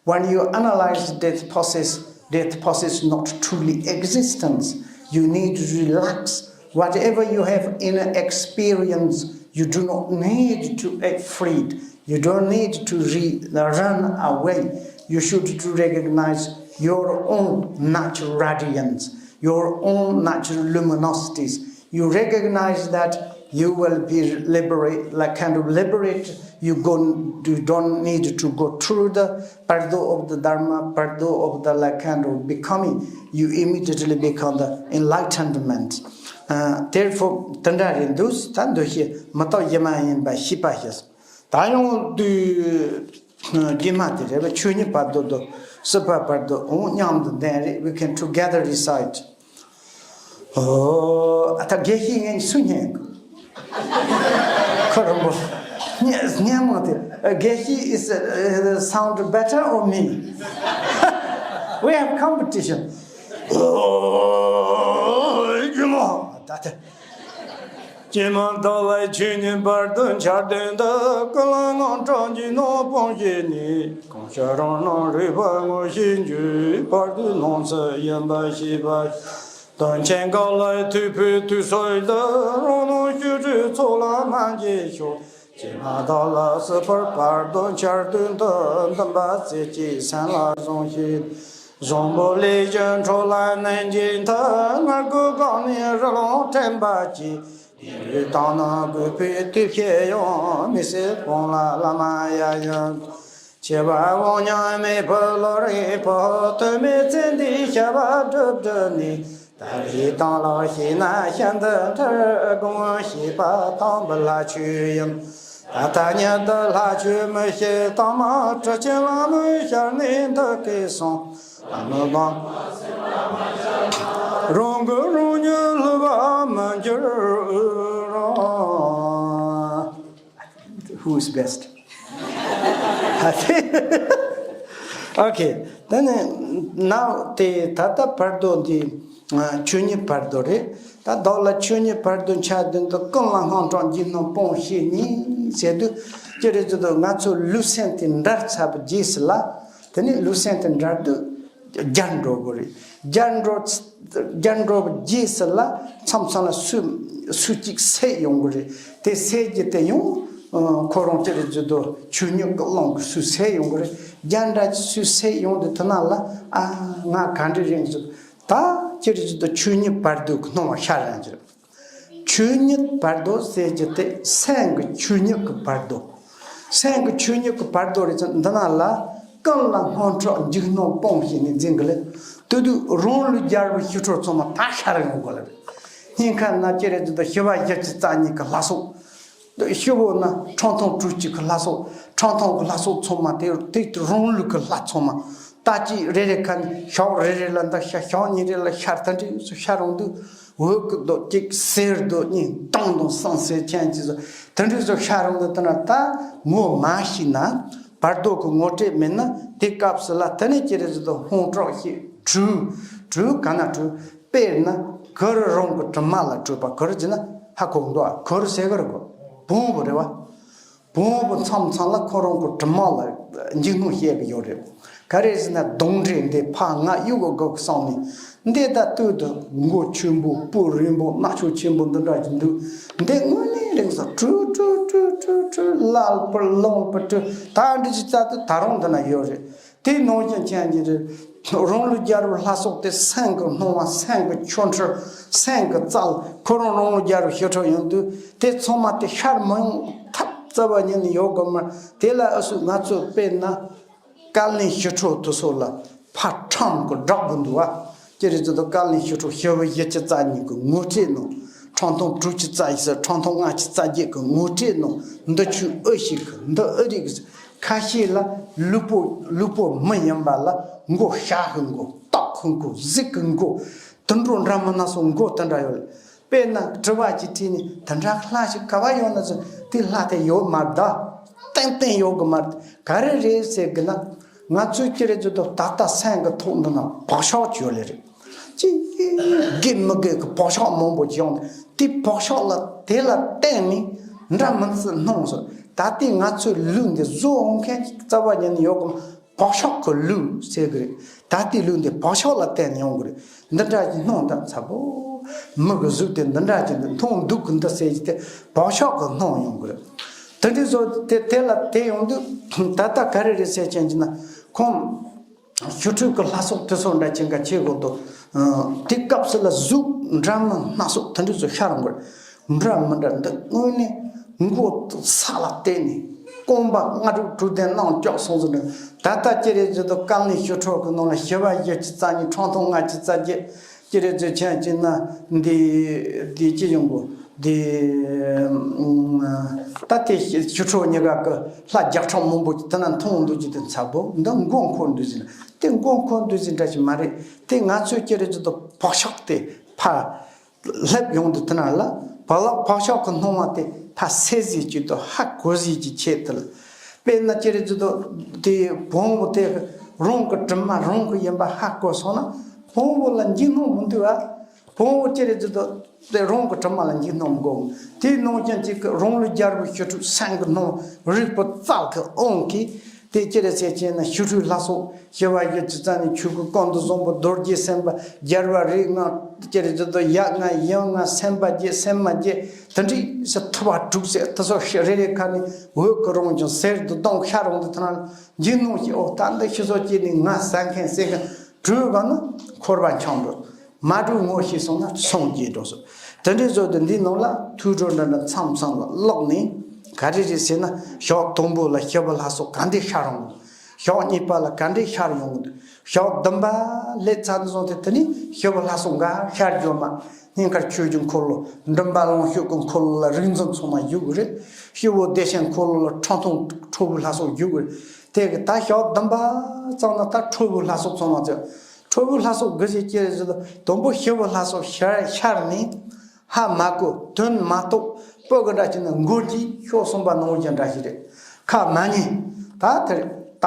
When you analyze death process, death process not truly existence. You need to relax. Whatever you have in experience, you do not need to afraid. You don't need to re- run away. You should to recognize your own natural radiance, your own natural luminosities. You recognize that you will be liberate, like kind of liberate. You go, you don't need to go through the pardo of the dharma, pardo of the like kind of becoming. You immediately become the enlightenment. Uh, therefore, དེ་འདྲ་རེད་འདུག་ད་འདུ་ཤེས་མི་རྟག་ཡིན་མ་ཡིན་པ་ཤེས་པ་ཞིག་ད་ཡོང་དུས་རྗེས་མ་དེ་རེད་པ། ཆོས་ཉིད་བར་དོ་དང་སྲིད་པ་བར་དོ་འོང་མཉམ་དུ་ལྡན་རེད། We can together recite. ཨོ། ད་དགེ་བཤེས་ངས་སུ་ཉན་གི་ཁོ་རང་པོ་སྙན་མོ་དེ། དགེ་བཤེས is uh, sound better or me? We have competition. ཨོ། རྗེས་མ་ད་ད། ཀྱེ་མ་བདག་ལ་ཆོས་ཉིད་བར་དུ་འཆར་དོན་དུ། ཀུན་ལ་དངངས་སྐྲག་འཇིགས་སྣང་སྤོང་བྱེད་ནས། གང་ཕྱིར་རང་སྣང་རིག་པ་ངོ་ཤེས་འགྱུར། བར་དོའི་སྣང་ཚུལ་ཡིན་པར་ཤེས་པ། དོན་ཆེན་གང་ལ་ཐུགས་ཕུལ་ཐུགས་གསོ་ཡི། རང་སྣང་བཅུ་དྲུག་ཚོགས་ལ་སྨན་གྱིས་ཕྱུག་ཀྱེ་མ་བདག་ལ་སྲིད་པ་བར་དོ་འཆར་དོན་དུ། འདུན་པ་རྩེ་གཅིག་སེམས་ལ་བཟུང་བྱེད། བཟང་པོ་ལས་བཞིན་འཕྲོ་ལ་གནས་འགྱུར་མཐུ། ངར་སྐད་བསྒང་ནས་རི་ཀླུང་འཐོམས་པ་ཅིག་ཡིད་འོད་དང་ནི་གུས་པས་དེ་བཞིན་ཡང་། མི་ཟད་སྤོང་ལ་བླ་མ་ཡབ་ཡུམ། ཆེ་བ་དབང་མྱང་མེ་ཕུ་ལོ་རེ་ཕུ། དོན་མེད་ཚེ་འདིའི་བྱ་བ་སྒྲུབ་སྒྲུབ་ནས། ད་རེས་དང་ལོག་ཤེས་ན་ཤིན་ཏུ་འཁྲུལ། དགོངས་ཤེས་པ་དང་པོ་ལྷ་ཆོས་ཡིན། ད་ལྟ་ཉིད་དུ་ལྷ་ཆོས་མི་ཤེས་དང་མ། གྲུབ་ཆེན་ལྷ་མོའི་ཞལ་ནས་འདི་སྐད་གསུངས། ཨ་ནུ་དང་། རང་གི་རང་ཉིད་བསླུ་བར་མི་འགྱུར་རོ། Who is best? Okay. དེ་ནས་ནའོ་དེ་ད་ལྟ་བར་དོ་འདི་ཆོས་ཉིད་བར་དོ་རེད། ད་བདག་ལ་ཆོས་ཉིད་བར་དོ་འཆར་དོན་དུ། ཀུན་ལ་དངངས་སྐྲག་འཇིགས་སྣང་སྤོང་བྱེད་ནས་ཟེར་དུས། ཅི་རེད་ཟེར་དུས་ང་ཚོ་ལུས་སེམས་དེ་འདྲེས་ཚར་བའི་རྗེས་སུ་ལ། དེ་ནས་ལུས་སེམས་དེ་འདྲེས་དུས་རྒྱལ་འགྲོ་དགོས་རེད། རྒྱལ་འགྲོ། རྒྱལ་འགྲོ་བའི་རྗེས་སུ་ལ་མཚམས་མཚམས་ལ་སུ་སུ་གཅིག་སད་ཡོང་གི་རེད། དེ་སད་རྒྱུ་དེ་ཡང་ཁོ་རང་ཅི་རེད་ཟེར་དུས་ཆོས་ཉིད་ཀྱི་དབང་གིས་སུ་སད་ཡོང་གི་རེད། རྒྱལ་འདྲ་སུ་སད་ཡོང་དུས་དེ་ན་ལ་ཨ་ང་ག་འདྲ་རེད་ཟེར། ད་ཅི་རེད་ཟེར་དུས་ཆོས་ཉིད་བར་དོ་གི་སྣང་བ་ཤར་ཡང་གི་རེད། ཆོས་ཉིད་བར་དོ་ཟེར་རྒྱུ་དེ་སེམས་ཀྱི་ཆོས་ཉིད་ཀྱི་བར་དོ། སེམས་ཀྱི་ཆོས་ཉིད་ཀྱི་བར་དོ་རེད་ཙང་འདི་ན་ལ་ ཀུན་ལ་སྔོན་འགྲོ་འཇིགས་སྣང་སྤོང་ཞེས་ནས་འཛིན་གི་ལེ། དུ་དུ་རང་ལུས་རྒྱལ་བའི་ཞི་ཁྲོ་ཚང་མ་ད་ཤར་ཡོང་གི་ལེ། སྙིང་ཁ་ན་ཅི་རེད་ཟེར་དུས་ཞི་བ་བཞི་བཅུ་རྩ་གཉིས་ཀྱི་ལྷ་ཚོགས། སྤྱི་བོ་ན་ཁྲག་འཐུང་དྲུག་ཅུ་གི་ལྷ་ཚོགས། ཁྲག་འཐུང་གི་ལྷ་ཚོགས་ཚང་མ་དེ་དེ་རང་ལུས་ཀྱི་ལྷ་ཚང་མ། ད་ཅི་རེ་རེ་ཁ་ནས་ཞག་རེ་རེ་ལ་འདི་ཤར། ཞག་གཉིས་རེ་ལ་ཤར། དེ་འདྲའི་ཤར་རུང་དུས་འོད་ཀྱི་མདོག་གཅིག་སེར་མདོག་གཉིས། སྟོང་དང་སང་སེར་ཅན་གྱི་བཟོ། དེ་འདྲའི་བཟོ་ཤར་རུང་དུས་དེ་ན་ད་ངོ་མ་ཤེས་ན། བར་དོ་གི་ངོ་སྤྲོད་མེད་ན་དེ་སྐབས་སུ་ལ་དེ་ནས་ཅི་རེད་ཟེར་དུས་ཧོང་ཀྲོག་ཤིག་བྲུས། བྲུས་ག་ན་བྲུས། དཔེར་ན་གུར་རང་གི་གྲིབ་མ་ལ་བྲུས་པ། གུར་ཟེར་ན་ཧ་གོ་འདུག་ཨ། གུར་ཟེར་གི་རེད་གོ། བོང་བུ་རེད་བ། བོང་བུ་མཚམས་མཚམས་ལ་ཁོ་རང་གི་གྲིབ་མ་ལ་འཇིགས་སྣང་སྐྱེ་གི་ཡོད་རེད། ག་རེ་ཟེར་ན་གདོན་འདྲེ་འདི་ཕར་ང་གཡུག་གི་དགོས་གི་བསམ་ནས། འདི་ད་སྟོད་དུ་མགོ་ཆེན་པོ་སྤུ་རིང་པོ་རྣག་ཆུ་ཆེན་པོ་འདི་འདྲ་ཞིག་འདུག་འདི་དངོས་གནས་རིང་ས་བྲུས་བྲུས་བྲུས་བྲུས་བྲུས་ལ་ལ་པར་ལོང་པར་བྲུས། ད་འདི་ཅི་ཙ་དུ་ད་རུང་འདི་ན་ཡོད་རེད། དེ་ནང་བཞིན་ཅན་གྱི་རེད། རང་ལུས་རྒྱལ་བའི་ལྷ་ཚོགས་དེ་སེམས་ཀྱི་སྣང་བ། སེམས་ཀྱི་ཆོ་འཕྲུལ། སེམས་ཀྱི་རྩལ། ཁོ་རང་རང་ལུས་རྒྱལ་བའི་ཞི་ཁྲོ་ཡོང་དུས་དེ་ཚང་མ་དེ་ཤར་མི་ཡོང་ཐབས་རྩ་བ་ཉིད་ནས་ཡོད་དགོས་མ་རེད། དེ་ལ་ཨ་སུ་ང་ཚོས་དཔེར་ན། བཀའ་བློན་ཞི་ཁྲོ་དེ་ཚོ་ལ་ཕར་ཁྲམ་གི་བསྒྲགས་དགོས་འདུག་བ། ཅི་རེད་ཟེར་དུས་བཀའ་བློན་ཞི་ཁྲོ་ཞི་བ་བཞི་བཅུ་རྩ་གཉིས་ཀྱི་ངོ་སྤྲོད་ནང་། ཁྲག་འཐུང་དྲུག་ཅུ་རྩ་བཞི། ཁྲག་འཐུང་ལྔ་བཅུ་རྩ་བརྒྱད་ཀྱི་ངོ་སྤྲོད་ནང་། འདི་ཆོས་ཨེ་ཤེས་གི། འདི་ཨེ་རིག་གི། ཁ་ཤས་ལ་ལུས་པོ་ལུས་པོ་མི་ཡིན་པ་ལ་མགོ་ཤ་གི་མགོ། སྟག་གི་མགོ། གཟིག་གི་མགོ། དུད་འགྲོ་འདྲ་མིན་སྣ་ཚོགས་མགོ་དེ་འདྲ་ཡོད་ལ། དཔེར་ན་དྲི་བ་ཅིག་དྲིས་ནས་དེ་འདྲ་ལྷ་ཞིག་ག་བ་ཡོད་ན་ཟེར། དེ་ལྷ་དེ་ཡོད་མ་རེད་ད། ཏན་ཏན་ཡོད་གི་མ་རེད། ག་རེ་རེད་ཟེར་གི་ན། ང་ཚོས་ཅི་རེད་ཟེར་དུས་ད་ལྟ་སེམས་གི་ཐོག་འདི་ན་བག་ཆགས་ཅིག་ཡོད་ལེ་རེད། ཅི་དགེ་མི་དགེ་གི་བག་ཆགས་མང་པོ་ཅིག་ཡོང་། དེ་བག་ཆགས་ལ་དེ་ལ་བརྟེན་ནས་འདྲ་མིན་སུ་སྣང་སོང་། ད་ལྟའི་ང་ཚོའི་ལུས་འདི་བཟོ་འོང་མཁན་ཅིག་རྩ་བ་ཉིད་ནས་ཡོད་གི་མ། བག་ཆགས་ཀྱི་ལུས་ཟེར་གི་རེད། ད་ལྟའི་ལུས་འདི་བག་ཆགས་ལ་བརྟེན་ནས་ཡོང་གི་རེད། འདི་འདྲ་ཞིག་སྣང་དང་ཚ་པོ། མི་གི་གཟུགས་དེ་འདི་འདྲ་ཞིག་འདི་མཐོང་འདུག་གི་འདི་ཟེར་གྱི་དེ་བག་ཆགས་ཀྱི་སྣང་ཡོང་གི་རེད། དེ་འདྲའི་བཟོ་དེ་དེ་ལ་དེ་ཡོང་དུས་ད་ལྟ་ག་རེ་རེད་ཟེར་ཅན་གྱི་ན། ཁོང་ཞི་ཁྲོ་གི་ལྷ་ཚོགས་དེ་ཚོ་འདྲ་ཅན་ག་ཆེ་གོ་དོ། དེ་སྐབས་སུ་ལ་གཟུགས་འདྲ་མིན་སྣ་ཚོགས་དེ་འདྲའི་བཟོ་ཤར་འོང་གི་རེད། འདྲ་མི་འདྲ་འདི་དངོས་གནས་མགོ་ས་ལ་བལྟས་ནས་རྐང་པ་སྔ་དྲུག་དྲུག་ལྡན་གླང་ལྕགས་སོང་ཟེར་ནས། ད་ལྟ་ཅི་རེད་ཟེར་དུས་བཀའ་བློན་ཞི་ཁྲོ་གི་ནང་ལ་ཞི་བ་བཞི་བཅུ་རྩ་གཉིས། ཁྲག་འཐུང་ལྔ་བཅུ་རྩ་བརྒྱད། ཅི་རེད་ཟེར་ཆ་ཅི་ན་འདི་འདི་ཅི་ཡོང་གོ་འདི། ད་དེ་ཞི་ཁྲོ་གཉིས་ཀ་གི་ལྷ་བརྒྱ་ཕྲག་མང་པོ་ཅིག་དེ་ན་མཐོང་འདུག་ཅིག་དེ་ཚ་པོ་འདི་མགོ་འཁོར་འདུག་ཟེར་ན། དེ་མགོ་འཁོར་འདུག་ཟེར་འདྲ་ཞིག་མ་རེད། དེ་ང་ཚོས་ཅི་རེད་ཟེར་དུས་བག་ཆགས་དེ་ཕར་སླེབས་ཡོང་དུས་དེ་ན་ལ་བག་ལག་བག་ཆགས་ཀྱི་སྣང་བ་དེ་ཕར་སེལ་ཟིག་ཅིག་དང་ཧ་གོ་ཟིག་ཅིག་ཆེད་དུ་ལ། དཔེར་ན་ཅི་རེད་ཟེར་དུས་དེ་བོང་བུ་དེ་རང་གི་གྲིབ་མ་རང་གི་ཡིན་པ་ཧ་གོ་སོང་ན་བོང་བུ་ལ་འཇིགས་སྣང་མི་འདུག་ཨ། བོང་བུ་ཅི་རེད་ཟེར་དུས་དེ་རང་གི་གྲིབ་མ་ལ་འཇིགས་སྣང་མི་འདུག་དེའི་ནང་བཞིན་ཅིག་གི་རང་ལུས་རྒྱལ་བའི་ཞི་ཁྲོ་སེམས་ཀྱི་སྣང་རིག་པའི་རྩལ་གྱི་དབང་གིས་དེ་ཅི་རེད་ཟེར་ཅེ་ན་ཞི་ཁྲོའི་ལྷ་ཚོགས་ཞི་བ་བཞི་བཅུ་རྩ་གཉིས། ཆོས་སྐུ་ཀུན་ཏུ་བཟང་པོ། རྡོ་རྗེ་སེམས་དཔའ། རྒྱལ་བ་རིགས་ལྔ། ཅི་རེད་ཟེར་དུས་ཡབ་ལྔ་ཡུམ་ལྔ་སེམས་དཔའ་བརྒྱད་སེམས་མ་བརྒྱད། དེ་འདྲའི་ས་ཐུབ་པ་དྲུག་ཟེར་དེ་ཚོ་ཞིག་རེ་རེ་ཁ་ནས་འོད་ཀྱི་རང་བཞིན་ཟེར་དུ་གདོང་ཤར་རུང་དུ་ཐ་ན་འཇིགས་སྣང་ཞིག་འོ་ད་འདི་ཤི་སོ་ཅེ་ནས་ང་ཟ་མཁན་ཟེར་མཁན་བྲོས་པ་ན་འཁོར་བ་འཁྱམས་འགྲོ། མ་གྲོས་ངོ་ཤེས་སོང་ན་སངས་རྒྱས་འགྲོ་སོང་། དེ་འདྲའི་བཟོ་དུ་འདིའི་ནང་ལ་ཐུགས་སྒྲུབ་འདྲ་འདྲ་མཚམས་མཚམས་ལ་ཀློག་ནས་ག་རེ་རེད་ཟེར་ན་ཞག་དང་པོ་ལ་ཞི་བའི་ལྷ་ཚོགས་ག་འདྲས་ཤར་འོང་། ཞག་གཉིས་པ་ལ་ག་འདྲས་ཤར་ཡོང་གི་འདུག་ཞག་བདུན་པ་སླེབས་ཚར་དུས་སོང་སྟེ་དེ་ནས་ཞི་བའི་ལྷ་ཚོགས་འགའ་ཤར་འགྱོ་མ། སྙིང་གར་ཆོས་ཀྱི་འཁོར་ལོ། མགྲིན་པ་ལོངས་སྤྱོད་ཀྱི་འཁོར་ལོ་ལ་རིག་འཛིན་ཚང་མ་བཞུགས་གི་རེད། སྤྱི་བོ་བདེ་ཆེན་འཁོར་ལོ་ལ་ཁྲག་འཐུང་ཁྲོ་བོའི་ལྷ་ཚོགས་བཞུགས་གི་རེད། དེ་གི་ད་ཞག་བདུན་པ་ཙམ་ན་ད་ཁྲོ་བོའི་ལྷ་ཚོགས་ཚང་མ་ཚོས། ཁྲོ་བོའི་ལྷ་ཚོགས་དགུ་ཞིག་ཅི་རེད་ཟེར་དུས་དང་པོ་ཞི་བའི་ལྷ་ཚོགས་ཤར་ཤར་ནས་ཧ་མ་གོ་དོན་མ་རྟོགས་པོ་གི་འདྲ་བྱས་ན་མགོ་སྐྱིད་ཤོག་གསུངས་པ་ནང་བཞིན་འདྲ་ཞིག་རེད། ཁ་མ་ཉན། ད་དེར་ད་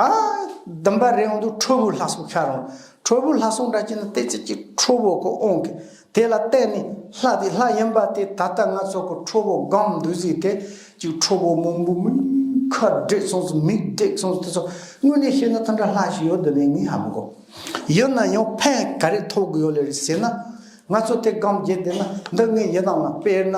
བདུན་པ་རེ་ཡོང་དུས་ཁྲོ་བོའི་ལྷ་ཚོགས་ཤར་རུང་། ཁྲོ་བོའི་ལྷ་ཚོགས་འདྲ་བྱས་ན་ཏེ་ཙི་ཅིག་ཁྲོ་བོ་གི་དབང་གིས་དེ་ལ་བརྟེན་ནས་ལྷ་དེ་ལྷ་ཡིན་པ་དེ་ད་ལྟ་ང་ཚོ་གི་ཁྲོ་བོ་སྒོམ་འདུག་ཟིག་དེ་ཅིག་ཁྲོ་བོ་མང་པོ་མིག་ཁ་བགྲད་སོང་ཟིག་མིག་བགྲད་སོང་ཟིག་དེ་ཚོ་དངོས་གནས་བཤད་ན་དེ་འདྲ་ལྷ་ཞིག་ཡོད་དེ་ནས་ངས་ཧ་མི་གོ། ཡིན་ན་ཡང་ཕན་ག་རེ་ཐོགས་གི་ཡོད་ལེ་རེད་ཟེར་ན། ང་ཚོ་དེ་སྒོམ་བརྒྱབ་བསྡད་ན་འདི་ངའི་ཡི་དམ་ལ་དཔེར་ན་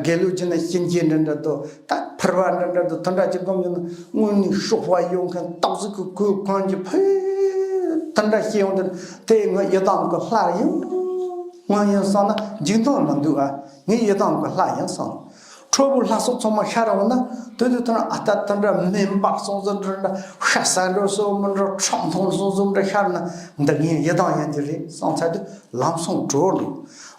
དགེ་ལུགས་ཀྱི་ན་གཤིན་རྗེ་འདྲ་འདྲ་དོ། ད་ཕུར་བ་འདྲ་འདྲ་དོ། དེ་འདྲ་ཅིག་སྒོམ་ཡོད་ན་དངོས་གནས་གཤོག་པ་ཡོང་མཁན་སྟག་གཟིག་གི་གོས་གོན་གྱི་ཕུ་དེ་འདྲ་ཤེས་ཡོང་དུས་དེ་ངའི་ཡི་དམ་གི་ལྷ་ཡིན་ང་ཡིན་བསམ་ན་འཇིགས་མདོག་མི་འདུག་ཨ། ངའི་ཡི་དམ་གི་ལྷ་ཡིན་བསམ། ཁྲོ་བོ་ལྷ་སོགས་ཚང་མ་ཤར་འོང་ན། དེ་དུས་ད་ཨ་ད་ད་འདྲ་མེ་འབར་སོང་ཟིག་འདྲ་འདྲ་ཤ་ཟ་འགྲོ་སོང་མི་འགྲོ་ཁྲག་འཐུང་སོང་ཟིག་འདྲ་ཤར་ན་འདི་ངའི་ཡི་དམ་ཡིན་གྱི་རེད་བསམ་ཚར་དུས་ལམ་སང་གྲོལ་འགྲོ།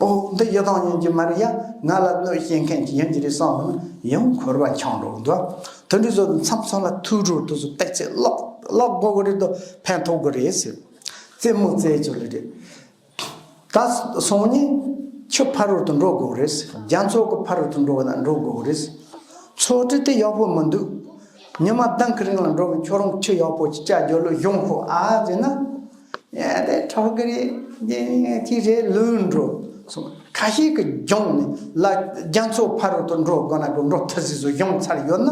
ཨོ་འདི་ཡི་དམ་ཡིན་གྱི་མ་རེད་ཡ། ང་ལ་གནོད་བྱེད་མཁན་གྱི་ཡིན་གྱི་རེད་བསམ་ན་ཡང་འཁོར་བ་འཆང་འགྲོ་འདུག་དེ་འདྲའི་བཟོ་མཚམས་མཚམས་ལ་ཐུགས་སྒྲུབ་དེ་ཚོ་བཏེག་ཚེ་ལག་ལག་དགོས་གི་རེད་དོ། ཕན་ཐོགས་གི་རེད་ཟེར། རྩེད་མོ་རྩེ་ཆོག་ལེ་རེད། ད་སང་ཉིན་ཆུ་ཕ་རོལ་ཏུ་འགྲོ་དགོས་རེད། རྒྱ་མཚོ་གི་ཕ་རོལ་ཏུ་འགྲོ་ན་འགྲོ་དགོས་རེད། ཚོ་ཁྲི་དེ་ཡག་པོ་མི་འདུག་ཉི་མ་གདན་གི་རིང་ལ་འགྲོ་གི། ཁྱོད་རང་ཆུ་ཡག་པོ་ཅིག་བཅའ་རྒྱུ་ལོ་གཞུང་ཁོ་ཨ་ཟེར་ན། ཡ་དེ་ཁྲག་གི་རེད། དེ་ཅི་རེད་ལོས་འགྲོ་སོང་། ཁ་ཤས་ཀྱི་གཞུང་ནས་ལ་རྒྱ་མཚོ་ཕ་རོལ་ཏུ་འགྲོ་དགོས་ན་དགོས་འགྲོ་ཐུ་ཟིག་བཟོ་གཞུང་ཚར་ཡོད་ན།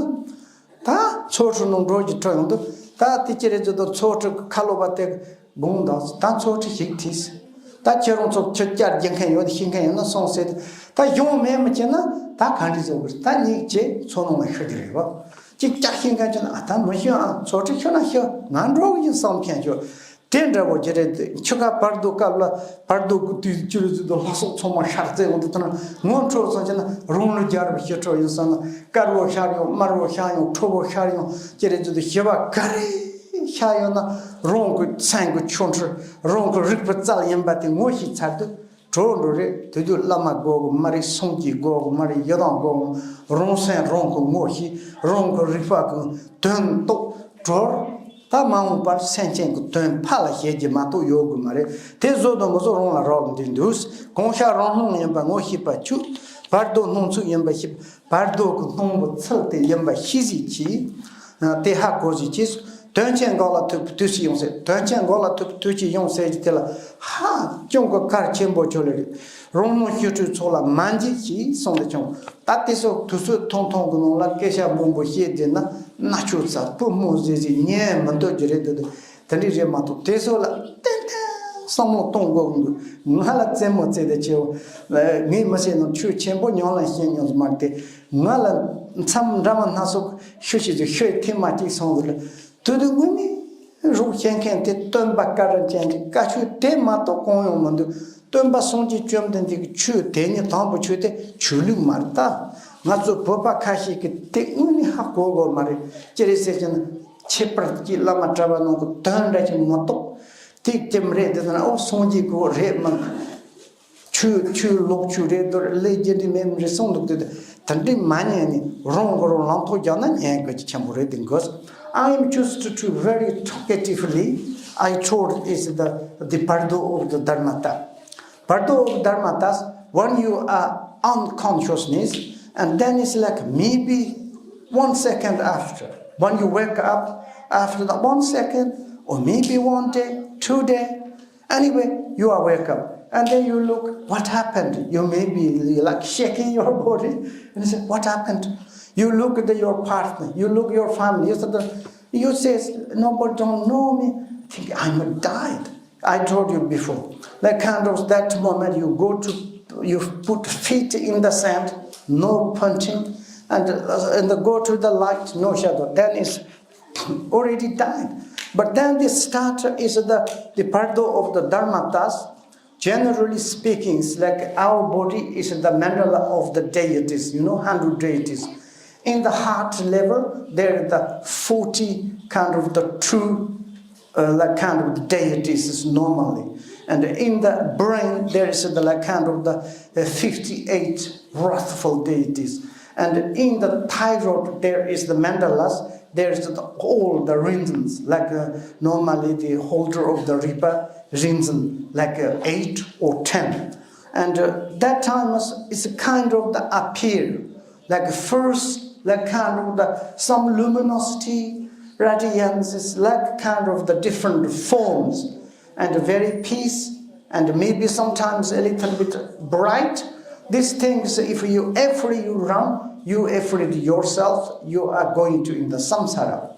ད་ཚོ་ཁྲི་ནང་འགྲོ་རྒྱུ་ཁྲོ་ཡོང་དུས། ད་དེ་ཅི་རེད་ཟེར་དུས་ཚོ་ཁྲི་ཁ་ལོ་བ་དེ་དགོངས་དག་ད་ཚོ་ཁྲི་ཞིག་ཐིས། ད་ཁྱེད་རང་ཚོ་ཁྱི་བསྐྱར་རྒྱག་མཁན་ཡོད་ཤེས་མཁན་ཡོད་ན་སོང་ཟེར། ད་གཞུང་མེད་མི་བྱེད་ན་ད་ག་འདྲ་བཟོ་དགོས། ད་ཉིག་བྱས་ཚོ་ནང་ལ་ཤི་རྒྱུ་རེད་བ། ཅིག་བསྐྱར་ཤེས་མཁན་བྱེད་ན་ཨ་ད་མི་ཤི་ཨ་ཚོ་ཁྲི་ཤི་ན་ཤི། ང་འགྲོ་གི་ཡིན་བསམ་མཁན་ཤོད། དེ་འདྲ་བོ་ཅི་རེད། ཁྱི་ཁ་བར་དོ་སྐབས་ལ་བར་དོ་གི་དུས་ཅི་རེད་ཟེར་དུས་ལྷ་སོགས་ཚང་མ་ཤར་རྩེ་འོང་དུས་ད་ན་ངོ་འཕྲོད་སོང་ཅི་ན་རང་ལུས་རྒྱལ་བ་ཤི་ཁྲོ་ཡིན་སོང་ན་དཀར་བོ་ཤར་ཡོང་། དམར་བོ་ཤར་ཡོང་། ཁྲོ་བོ་ཤར་ཡོང་། ཅི་རེད་ཟེར་དུས་ཞི་བ་ག་རེ་ཤར་ཡོང་ན་རང་གི་སེམས་ཀྱི་ཆོ་འཕྲུལ་རང་གི་རིག་པའི་རྩལ་ཡིན་པ་དེ་ངོ་ཤེས་ཚར་དུས། གྲོལ་འགྲོ་རེད། དེ་དུས་བླ་མ་དགོས་གི་མ་རེད། སངས་རྒྱས་དགོས་གི་མ་རེད། ཡི་དམ་དགོས་གི། རང་སེམས་རང་གི་ངོ་ཤེས། རང་གི་རིག་པ་གི་དོན་རྟོགས་གྲོལ། ད་མ་འོངས་པར་སེམས་ཅན་གི་དོན་ཕར་ལ་བྱེད་རྒྱུ་མ་གཏོགས་ཡོད་གི་མ་རེད། དེ་བཟོ་དང་མི་བཟོ་རང་ལ་རག་ལས་འདུག་གང་ཤར་རང་སྣང་ཡིན་པ་ངོ་ཤེས་པ་ཁྱོད། བར་དོ་སྣང་ཚུལ་ཡིན་པ་ཤེས། བར་དོ་གི་སྣང་བའི་ཚུལ་དེ་ཡིན་པ་ཤེས་གཟིགས་གྱིས། དེ་ཧ་གོ་གཟིགས་གྱིས། དོན་ཆེན་འགོག་ལ་ཐུག་པའི་དུས་སུ་ཡོང་ཟེར། དོན་ཆེན་འགོག་ལ་ཐུག་པའི་དུས་སུ་ཡོང་ཟེར་གྱི་དེ་ལ་ཧ་ཅང་གི་གལ་ཆེན་པོ་ཆོག་ལེ་རེད། རང་སྣང་ཤེས་འཕྲུལ་ཚོགས་ལ་མ་འཇིགས་ཞེས་གསུངས་ཏེ་བྱུང་། ད་དེ་ཚོ་དུས་ཚོད་ཐུང་ཐུང་གི་ནང་ལ་སྐད་ཆ་མང་པོ་བཤད་བསྡད་ན་མནར་གཅོད་ཚ་པུ་མོ་ཟེར་ཟེར་ཉན་མི་འདོད་ཀྱི་རེད་འདུག་དེ་འདྲ་རེད་མ་གཏོགས་དེ་ཚོ་ལ་ཏན་ཏན་བསམ་བློ་གཏོང་དགོས་ཀྱི་འདུག་ང་ལ་རྩེད་མོ་རྩེ་དེ་ཆེའོ། ངས་མི་ཤེས་ནོ་ཆོས་ཆེན་པོ་ཉམས་ལེན་བྱེད་མྱོང་མ་རེད་དེ། ང་ལ་མཚམས་འདྲ་མ་སྣ་ཚོགས་ཤོད་ཤེས་ཀྱི་ཤོད་ཐེངས་མ་གཅིག་སོང་ཟེར། དུས་དུས་དངོས་གནས་རོགས་བྱེད་མཁན་དེ་སྟོན་པ་བཀའ་དྲིན་ཅན་གྱི་བཀའ་ཆོས་དེ་མ་གཏོགས་གང་ཡང་མི་འདུག་སྟོན་པ་སངས་རྒྱས་བཅོམ་ལྡན་འདས་ཀྱི་ཆོས་དེ་ཉིད་དང་པོ་ཆོས་དེ་ཆོས་ལུགས་མ་རེད་ད། ང་ཚོ་བོད་པ་ཁ་ཤས་ཀྱིས་དེ་དངོས་གནས་ཧ་གོ་གོ་མ་རེད། ཅི་རེད་ཟེར་གྱི་ན་ཁྱད་པར་གྱི་བླ་མ་གྲྭ་པ་རྣམས་ཀྱི་དོན་འདྲ་ཞིག་མ་གཏོགས་དེ་ཅི་མ་རེད། དེ་ན་ཨོ་སངས་རྒྱས་ཀྱི་རེད་མ། ཆོས་ཆོས་ལོག་ཆོས་རེད་དོ། ལས་རྒྱུ་འབྲས་མེད་མི་རེད་གསུངས་འདུག་དེ་དེ་འདྲའི་མ་ཉན་ནས་རང་གི་རང་ལམ་ཐོག་རྒྱག་ན་ཉན་དགོས་ཀྱི་ཆེན་པོ་རེད། དེ་འགོས། I am just too very talkatively, I told is the, the Bardo of the Dharmata. Bardo of Dharmatas, when you are unconsciousness, and then it's like maybe one second after. When you wake up, after the one second, or maybe one day, two day, anyway, you are wake up and then you look what happened. You may be like shaking your body and you say, "What happened?" You look at your partner, you look your family. You said, you say, "Nobody don't know me. I think I'm died." I told you before. Like kind of that moment, you go to, you put feet in the sand, no punching, and uh, and go to the light, no shadow. Then it's already died. But then the starter is the, the Bardo of the Dharmatas. Generally speaking, it's like our body is the mandala of the deities, you know, hundred deities. In the heart level, there are the forty kind of the true uh, like kind of deities is normally. And in the brain, there is the like kind of the uh, fifty-eight wrathful deities. And in the thyroid, there is the mandalas, there is the, all the rinzens, like uh, normally the holder of the ripa rinzen, like uh, eight or ten. And uh, that time is, is kind of the appear, like first, like kind of the some luminosity, radiances, like kind of the different forms, and very peace, and maybe sometimes a little bit bright. These things, if you every you run, you afraid yourself, you are going to in the samsara.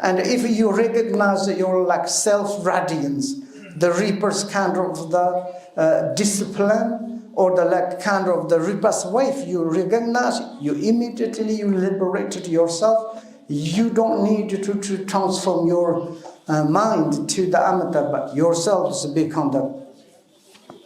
And if you recognize your like self radiance, the reaper's kind of the uh, discipline, or the like kind of the reaper's wave, you recognize, you immediately you liberated yourself. You don't need to, to transform your uh, mind to the Amitabha. Yourselves become the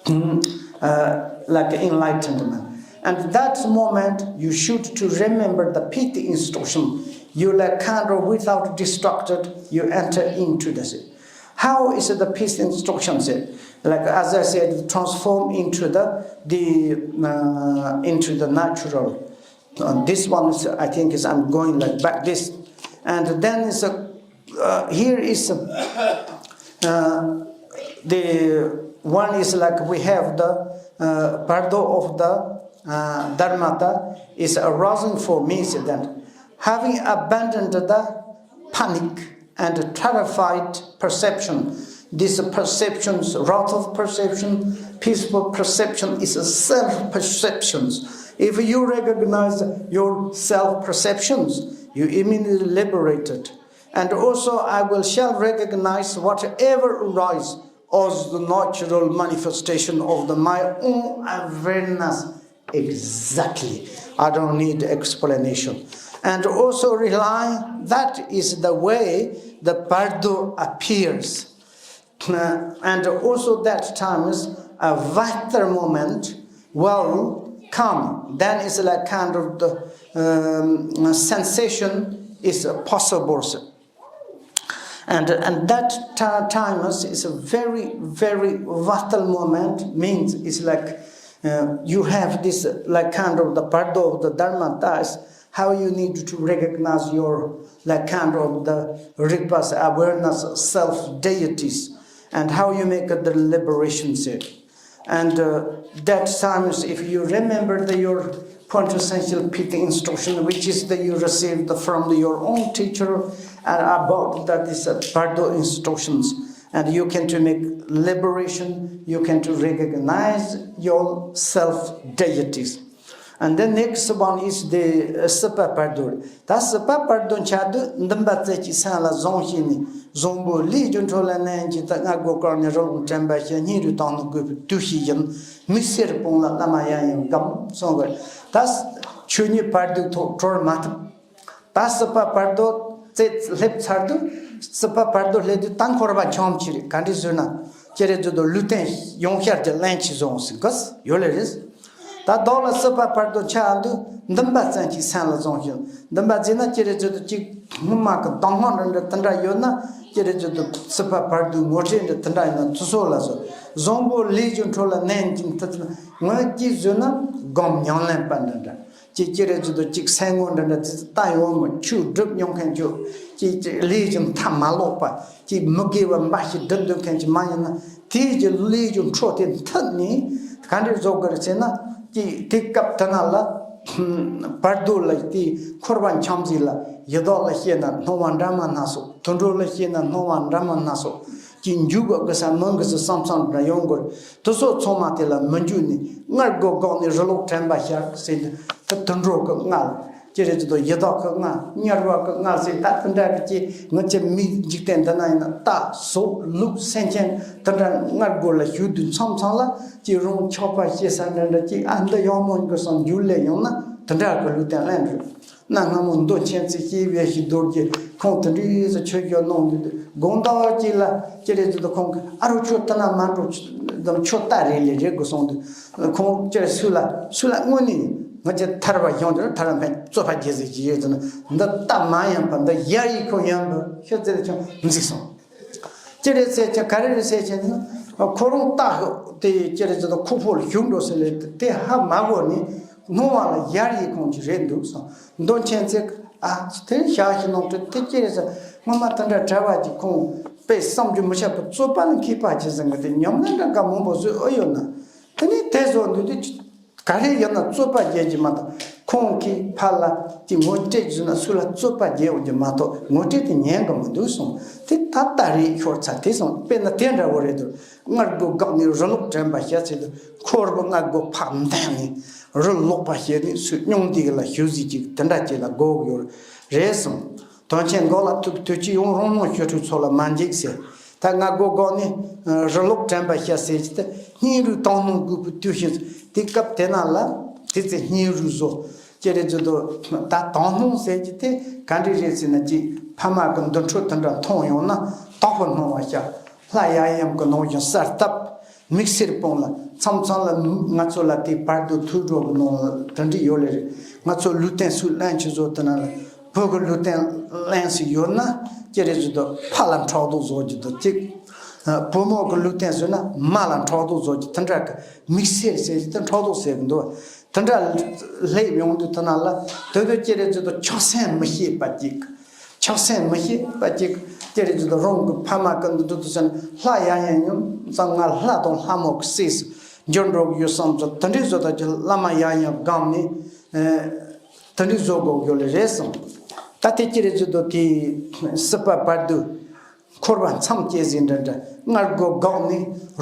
mm, uh, like enlightenment. And that moment, you should to remember the pit instruction. You like kind of without distracted, you enter into the sea. How is the pit instruction said? Like as I said, transform into the the uh, into the natural. Uh, this one is, I think, is I'm going like back this, and then is a uh, here is uh, the one is like we have the uh, bardo of the uh, dharmata is arising for me, said that having abandoned the panic and terrified perception, this perceptions, wrath of perception, peaceful perception is a self perceptions. If you recognize your self perceptions, you immediately liberated. And also I will shall recognize whatever arise as the natural manifestation of the my own awareness. Exactly. I don't need explanation. And also rely that is the way the bardo appears. Uh, and also that times a vital moment will come. Then it's like kind of the um, sensation is possible. And and that ta- time is, is a very, very vital moment. Means it's like uh, you have this like kind of the bardo of the dharma, that's how you need to recognize your like kind of the ripas awareness self deities, and how you make the liberation set. And uh, that times, if you remember the, your quintessential P T instruction, which is that you received from your own teacher, and about that is uh, Bardo instructions, and you can to make liberation, you can to recognize your self deities. And the next one is the uh, Sipa Pardo. ད་སྲིད་པ་བར་དོ་འཆར་དུས་འདུན་པ་རྩེ་གཅིག་སེམས་ལ་བཟུང་བྱས་ནས། བཟང་པོ་ལས་རྒྱུ་འཕྲོ་ལ་གནས་ཀྱི་ད་སྔ་རྒོལ་བཀག་ནས་རི་ལུང་དྲན་པ་ཞིག་སྙིང་རུས་དང་ནི་དགོས་པའི་དུས་ཤིག་ཡིན། མི་སེར་སྤོང་ལ་བླ་མ་ཡང་ཡང་སྒོམ་གསུང་གི། ད་ཆོས་ཉིད་བར་དོ་ཐོག་གྲོལ་མ་ཐུབ། ད་སྲིད་པ་བར་དོ་རྩེ་སླེབས་ཚར་དུས། སྲིད་པ་བར་དོ་སླེབས་དུས་ད་འཁོར་བ་འཁྱམས་ཀྱི་རེད། ག་འདྲ་ཟེར་ན། ཅི་རེད་ཟེར་དུས་ལུས་རྟེན་ཡོངས་ཤར་གྱི་ལན་ཅིག་བཟུང་ཟིན་གི་ཡོད་ལེ་རེད། ད་བདག་ལ་སྲིད་པ་བར་དོ་འཆར་དུས་འདུན་པ་ཙམ་གྱིས་སེམས་ལ་བཟུང་ཞིང་། འདུན་པ་བརྩིས་ན་ཅི་རེད་ཟེར་དུས་གཅིག་སྔོན་མ་གི་གདམས་ངག་འདྲ་འདྲ་དེ་འདྲ་ཡོད་ན། ཅི་རེད་ཟེར་དུས་སྲིད་པ་བར་དོའི་ངོ་སྤྲོད་འདྲ་དེ་འདྲ་ཡོད་ན་དེ་ཚོ་ལ་སོགས་བཟང་པོ་ལས་རྒྱུ་འཕྲོ་ལ་གནས་ཀྱི་མཐུ་ངོས་ཀྱིས་བཟོས་ན་སྒོམ་ཉམས་ལེན་པ་འདྲ་འདྲ། ཅིག་ཅི་རེད་ཟེར་དུས་གཅིག་སེམས་ངོ་འདྲ་འདྲ་དེ་ཚོ་ལྟ་ཡོང་མི་ཆོས་སྒྲུབ་མྱོང་མཁན་ཆོས་ཅིག་ཅིག་ལས་ཀྱི་མཐའ་མ་ལོག་པ། ཅིག་མི་དགེ་བ་འབའ་ཞིག་སྒྲུབ་འདོད་མཁན་ཅིག་མ་ཡིན་ན། དེའི་གི་ལས་ཀྱི་འཕྲོ་དེ་མཐུད་ནས་ག་འདྲས་བཟོ་དགོས་རེད་ཟེར་ན། ཅིག་དེ་སྐབས་དེ་ན་ལ་བར་དོ་ལ་དེ་འཁོར་བ་འཁྱམས་ཟིག་ལ་ཡི་དྭགས་ལ་སྐྱེས་ན་སྣང་བ་འདྲ་མིན་སྣ་ཚོགས། དུད་འགྲོ་ལ་སྐྱེས་ན་སྣང་བ་འདྲ་མིན་སྣ་ཚོགས། ཅིག་འཇུག་དགོས་ས་མིན་གི་ས་བསམ་བསམ་འདྲ་ཡོང་དགོས་རེད། དེ་ཚོ་ཚང་མ་དེ་ལ་མི་འཇུག་ནས་སྔར་རྒོལ་བཀག་ནས་རི་ལུག་དྲན་པ་ཤར་ཟེར་ནས། དེ་དུད་འགྲོ་གི་ལྔ་ལ། ཅི་རེད་ཟེར་དུས་ཡི་དྭགས་ཀྱི་ལྔ། དམྱལ་བ་གི་ལྔ་ཟེར། ད་དེ་འདྲ་གི་ཅིག་ང་ཚོ་མིའི་འཇིག་རྟེན་འདི་ན་ཡིན་ན་རྟ་ཟོག་ལུག་སེམས་ཅན་དེ་འདྲ་སྔར་རྒོལ་ལ་ཞུགས་དུས་མཚམས་མཚམས་ལ་ཅིག་རང་ཆགས་པ་སྐྱེ་ས་འདྲ་འདྲ། ཅིག་ཨ་འདི་ཡག་མོ་གི་བསམ་རྒྱུ་ལས་ཡོང་ན་དེ་འདྲ་གི་ལུས་རྟེན་ལེན་རེད། གནའ་སྔ་མོ་མདོ་མཁྱེན་བརྩེ་སྐྱེས་བུ་ཞིག་རྡོ་རྗེ་ཁོང་དེ་འདྲའི་ཆོས་བརྒྱུད་གནང་དུས་དགོང་དག་ཅིག་ལ་ཅི་རེད་ཟེར་དུས་ཁོང་གིས་ཨ་རོ་ཁྱོད་དེ་ན་མ་འགྲོ། ཁྱོད་ད་རེད་ལས་རེད་དགོས་གསུངས་དུས། ཁོང་ཅེར་སུ་ལ་སུ་ལ་དངོས་གནས་ང་ཚོ་ཐར་བ་ཡོང་དུས་ཐར་བ་མཁན་རྩོད་པ་རྒྱག་ཟེར་གྱི་ཡོད་ཟེར་ན། འདི་ལྟ་མ་ཡིན་པ། འདི་ཡ་ཡི་ཁོ་ཡིན་པ་ཤོད་ཟེར་ཀྱང་འཛིགས་སོང་། ཅི་རེད་ཟེར་ཀྱང་ག་རེ་རེད་ཟེར་ཀྱང་ཁོ་རང་རྟ་དེ་ཅི་རེད་ཟེར་དུས་ཁོ་ཕོ་ལ་ཞུགས་འགྲོ་ཟེར་ལས་དེ་ཧ་མ་གོ་ནས་སྣང་བ་ལ་ཡར་ཡི་ཁོང་ཅིག་རེད་འདུག་སོང་། མདོ་མཁྱེན་བརྩེ་ཨ་དེ་ཤ་ཞིག་ནང་དུ་དེ་ཅི་རེད་ཟེར། སྔོན་མ་དེ་འདྲ་གྲྭ་བ་ཅིག་ཁོང་དཔེ་བསམ་རྒྱུ་མི་ཤེས་པ་རྩོད་པ་ལ་མཁས་པ་ཅིག་ཟེར་གི་དེ་ཉམས་ལེན་འདྲ་དཀའ་མང་པོ་བཟོས་ཨེ་ཡོད་ན། དེ་ནས་དེ་བཟོ་འདུག་དུས་ག་རེ་ཡིན་ན་རྩོད་པ་རྒྱག་རྒྱུ་མ་གཏོགས། ཁོང་གིས་ཕར་ལ་དེ་ངོ་སྤྲད་རྒྱུ་ན་སུ་ལ་རྩོད་པ་རྒྱག་འོང་རྒྱུ་མ་གཏོགས་ངོ་སྤྲད་དེ་ཉན་གི་མི་འདུག་གསུངས། དེ་ད་ལྟ་རེད་ཤོར་ཚར་དེ་གསུངས། དཔེར་ན་དེ་འདྲ་བོ་རེད་འདུག་སྔར་རྒོལ་བཀག་ནས་རི་ལུག་དྲན་པ་ཤར་ཟེར་དུས་འཁོར་བའི་སྔར་རྒོལ་ཕར་འདེད་ནས་རི་ལོག་པ་ཤར་ནས་སུ་སྙུང་འདེགས་ལ་ཞུགས་ཟིག་ཅིག་དེ་འདྲ་ཅིག་ལ་དགོས་ཡོད་རེད་གསུངས། དོན་ཆེན་འགོག་ལ་ཐུག་དུས་ཀྱི་ཡང་རང་སྣང་ཤོར་འཁྲུལ་ཚོགས་ལ་མ་འཇིགས་ཟེར། ད་སྔར་རྒོལ་བཀག་ནས་རི་ལོག་དྲན་པ་ཤར་ཟེར་གྱི་དེ་སྙིང་རུས་དང་སྣང་དགོས་པའི་དུས་ཤིག་དེ་སྐབས་དེ་ན་ལ་དེ་ཚེ་སྙིང་རུས་བཟོ། ཅི་རེད་ཟེར་དུས་ད་དང་སྣང་ཟེར་གྱི་དེ་ག་འདྲ་རེད་ཟེར་ན། ཅིག་ཕ་མ་གི་འདུན་འཕྲོད་དེ་འདྲ་མཐོང་ཡོང་ན་དག་པར་སྣང་བ་ཤར། ལྷ་ཡབ་ཡུམ་གྱི་ནང་བཞིན་གསལ་བཏབ། དམིགས་བསལ་སྤུན་ལ་མཚམས་མཚམས་ལ་ང་ཚོ་ལ་དེ་བར་དུ་ཐུགས་སྤྲོ་གི་ནང་ལ་དེ་འདྲ་ཡོད་ལེ་རེད། ང་ཚོ་ལུས་རྟེན་སུ་ལེན་ཆི་བཟོ་དེ་ན་ལ་བོད་ཀྱི་ལུས་རྟེན་ལེན་སུ་ཡོད་ན་ཅི་རེད་ཟེར་དུས་ཕ་ལ་ཕྲག་དོག་བཟོ་རྒྱུ་དང་གཅིག་བུ་མོ་གི་ལུས་རྟེན་བཟོས་ན་མ་ལ་ཕྲག་དོག་བཟོ་རྒྱུ་དེ་འདྲ་གི་དམིགས་བསལ་ཟེར་གྱི་དེ་ཕྲག་དོག་ཟེར་གི་འདུག་དེ་འདྲ་སླེབས་ཡོང་དུས་དེ་ན་ལ་དེ་དུས་ཅི་རེད་ཟེར་དུས་ཆགས་སེམས་མི་བྱེད་པ་གཅིག་ཆགས་སེམས་མི་བྱེད་པ་གཅིག་ཅི་རེད་ཟེར་དུས་རང་གི་ཕ་མ་ཀུན་ཏུ་འདུག་ཏུ་ཟེར་ན་ལྷ་ཡ་ཡ་ཡིན་ཙང་ང་ལྷ་དང་ལྷ་མོ་གི་སྲས་སུ་འགྱུར་འགྲོ་གི་ཡོད་བསམ་ཙང་དེ་འདྲའི་བཟོ་ལྟ་ཅི་བླ་མ་ཡ་ཡ་སྒང་ནས་དེ་འདྲའི་བཟོ་དགོས་ཡོད་ལེ་རེད་བསམ། ད་དེ་ཅི་རེད་ཟེར་དུས་དེ་སྲིད་པ་བར་དུ་འཁོར་བ་མཚམས་བཅད་ཟིན་འདྲ་འདྲ་སྔར་སྒོ་འགག་ནས་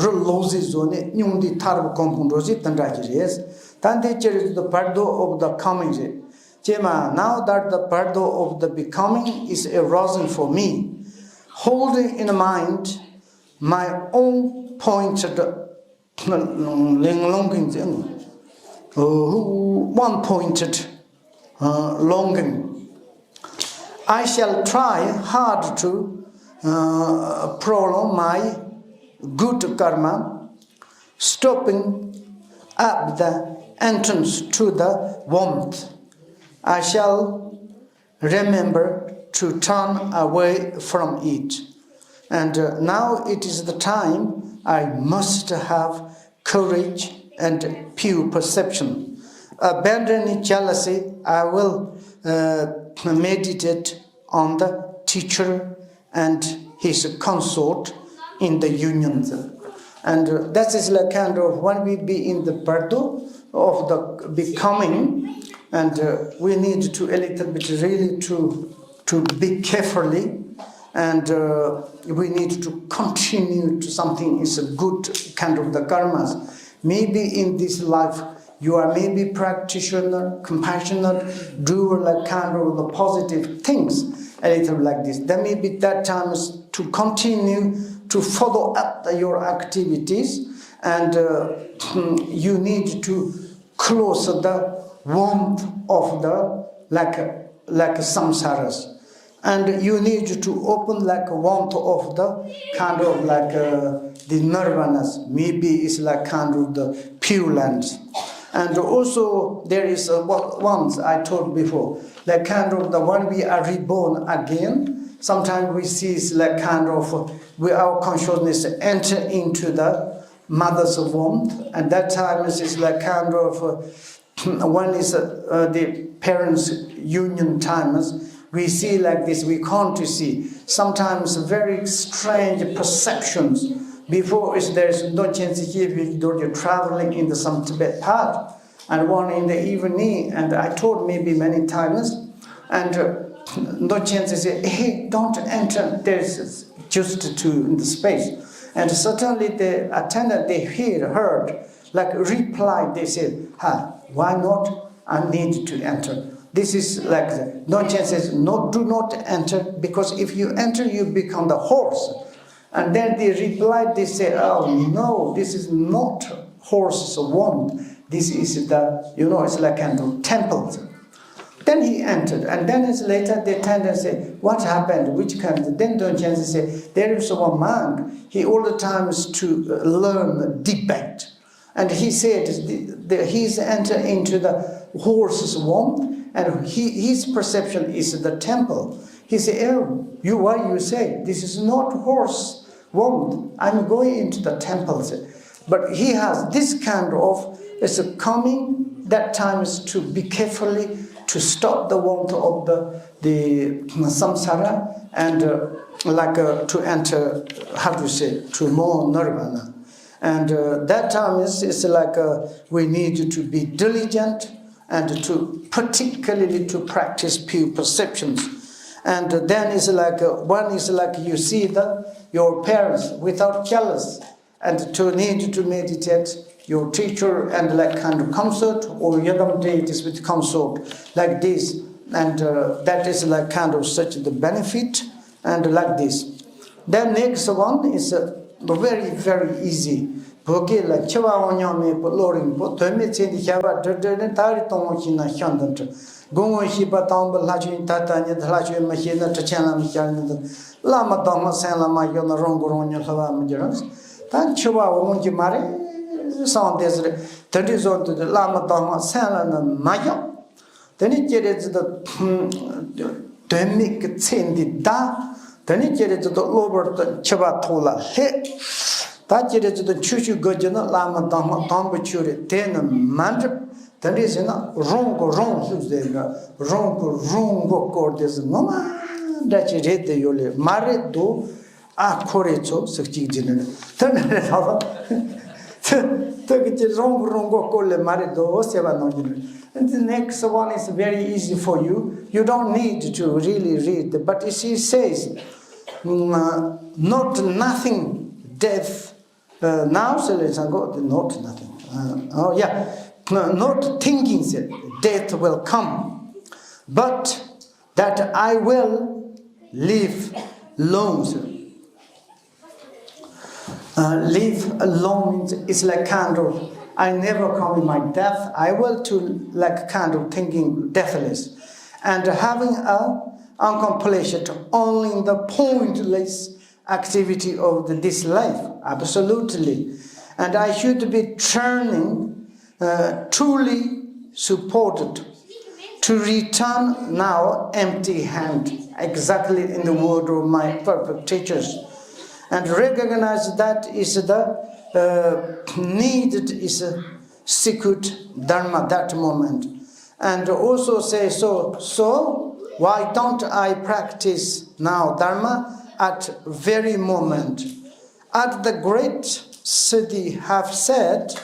རི་ལོག་ཟིན་བཟོ་ནས་སྙུང་འདི་ཐར་བུ་གོང་འཕོ་འགྲོ་ཟིན་དེ་འདྲ་ཞིག་རེད། ད་འདི་ཅི་རེད་ཟེར་དུས་བར་དོ་of the coming རེད། ཅེས་མ། Now that the bardo of the becoming is arising for me, holding in mind my own pointed longing, one pointed uh, longing, I shall try hard to uh, prolong my good karma, stopping at the entrance to the warmth. I shall remember to turn away from it. And uh, now it is the time I must have courage and pure perception. Abandoning jealousy, I will uh, meditate on the teacher and his consort in the union. And uh, that is like kind of when we be in the bardo of the becoming, and uh, we need to a little bit really to to be carefully, and uh, we need to continue to something is a good kind of the karmas. Maybe in this life you are maybe practitioner, compassionate, doer, like kind of the positive things, a little like this. Then maybe that time is to continue to follow up the, your activities, and uh, you need to close the warmth of the like like samsaras, and you need to open like warmth of the kind of like uh, the nirvanas, maybe it's like kind of the pure lands. And also there is uh, what once I told before, like kind of the when we are reborn again, sometimes we see it's like kind of uh, we our consciousness enter into the mother's womb, and that time is like kind of uh, one is uh, the parents union time is we see like this, we come to see sometimes very strange perceptions. Before is there's no chance if you're traveling in the some Tibet path, and one in the evening, and I told maybe many times, and uh, no chance is, hey, don't enter, there's just to in the space. And suddenly the attendant, they hear, heard, like reply, they say, ha, why not? I need to enter. This is like the, no chances, no, do not enter, because if you enter, you become the horse. And then they replied, they say, oh no, this is not horse's womb. This is the, you know, it's like kind of temple. Then he entered, and then it's later they turned and say, what happened? Which kind? Then Don Chen say, there is one monk. He all the times to uh, learn debate. And he said, the, the, he's entered into the horse's womb, and he, his perception is the temple. He said, oh, you, why you say this is not horse womb? I'm going into the temple. But he has this kind of it's a coming that time is to be carefully to stop the warmth of the, the samsara and uh, like uh, to enter, how to say, to more nirvana. And uh, that time is it's like uh, we need to be diligent and to particularly to practice pure perceptions. And then it's like uh, one is like you see the your parents without jealous and to need to meditate your teacher and like kind of comfort or yadam deities with comfort like this, and uh, that is like kind of such the benefit and like this. Then next one is uh, very very easy. བོད་སྐད་ལ་འཆི་བ་འོང་སྙམ་མེད་པའི་བློ་རིང་པོ་དོན་མེད་ཚེ་འདི་བྱ་བ་འབྲི་འབྲི་ནས་ད་རེས་གཏོང་བ་ཤིན་ན་ཤ་འདི་འདྲི། དགོངས་པ་ཤེས་པ་དང་པོ་ལྷ་ཆོས་ད་ལྟ་ཉིད་ལྷ་ཆོས་མི་ཤེས་ན་དྲི་ཆེན་ལ་མི་ཤར་ཉིད་བླ་མ་དང་མ་སེམས་ལ་མ་ཡོད་ན་རང་གི་རང་ཉིད་ལྷ་བ་མི་འགྱུར། ད་འཆི་བ་འོང་གི་མ་རེད་བསམ་བསྡད་ཟེར། དེ་འདྲའི་བཟོ་འདུག་ལམ་དང་སེམས་ལ་ནི་མ་ཡོང་། དེ་ནས་ཅི་རེད་ཟེར་དུས། དོན་མེད་ཀྱི་ཚེ་འདི་འདའ། དེ་ནས་ཅི་རེད་ཟེར་དུས་གློ་བུར་དུ་འཆི་བ་ཐོག་ལ་སླེབས། ད་ཅི་རེད་ཟེར་དུས་ཆོས་ཞུ་དགོས་རྒྱུ་ནི་བླ་མ་དང་དམ་པའི་ཆོས་རེད། དེ་ནི་མ་འགྲུབ། དེ་འདྲས་ཟེར་ན་རང་གི་རང་ལུགས་ཟེར་ན་རང་གི་རང་མགོ་སྐོར་དེ་ཟེར་ངོ་མ་འདྲ་ཅིག་རེད་དེ་ཡོད་ལེ་མ་རེད་དོ། ཨ་ཁོ་རེ་ཚོ་ཟིག་གཅིག་ཟིན་ནས་ཐོན་ནས་རེད་ལ། ཐོན་གི་ཅི་རོང་གི་རོང་གོ་སྐོར་ལས་མ་རེད་དོ་ཟེར་བ་ནང་བཞིན་རེད། And the next one is very easy for you. You don't need to really read, but she says, mm, uh, not nothing death uh, now, so let's go, not nothing. Uh, oh, yeah. No, not thinking that death will come, but that I will live long. Uh, live long means it's like candle. I never come in my death. I will to like candle thinking deathless. And having a accomplished only the pointless activity of the, this life, absolutely. And I should be turning uh, truly supported to return now empty hand, exactly in the word of my perfect teachers. And recognize that is the uh, needed is a secret dharma that moment. And also say, so, so why don't I practice now dharma at very moment? At the great city have said,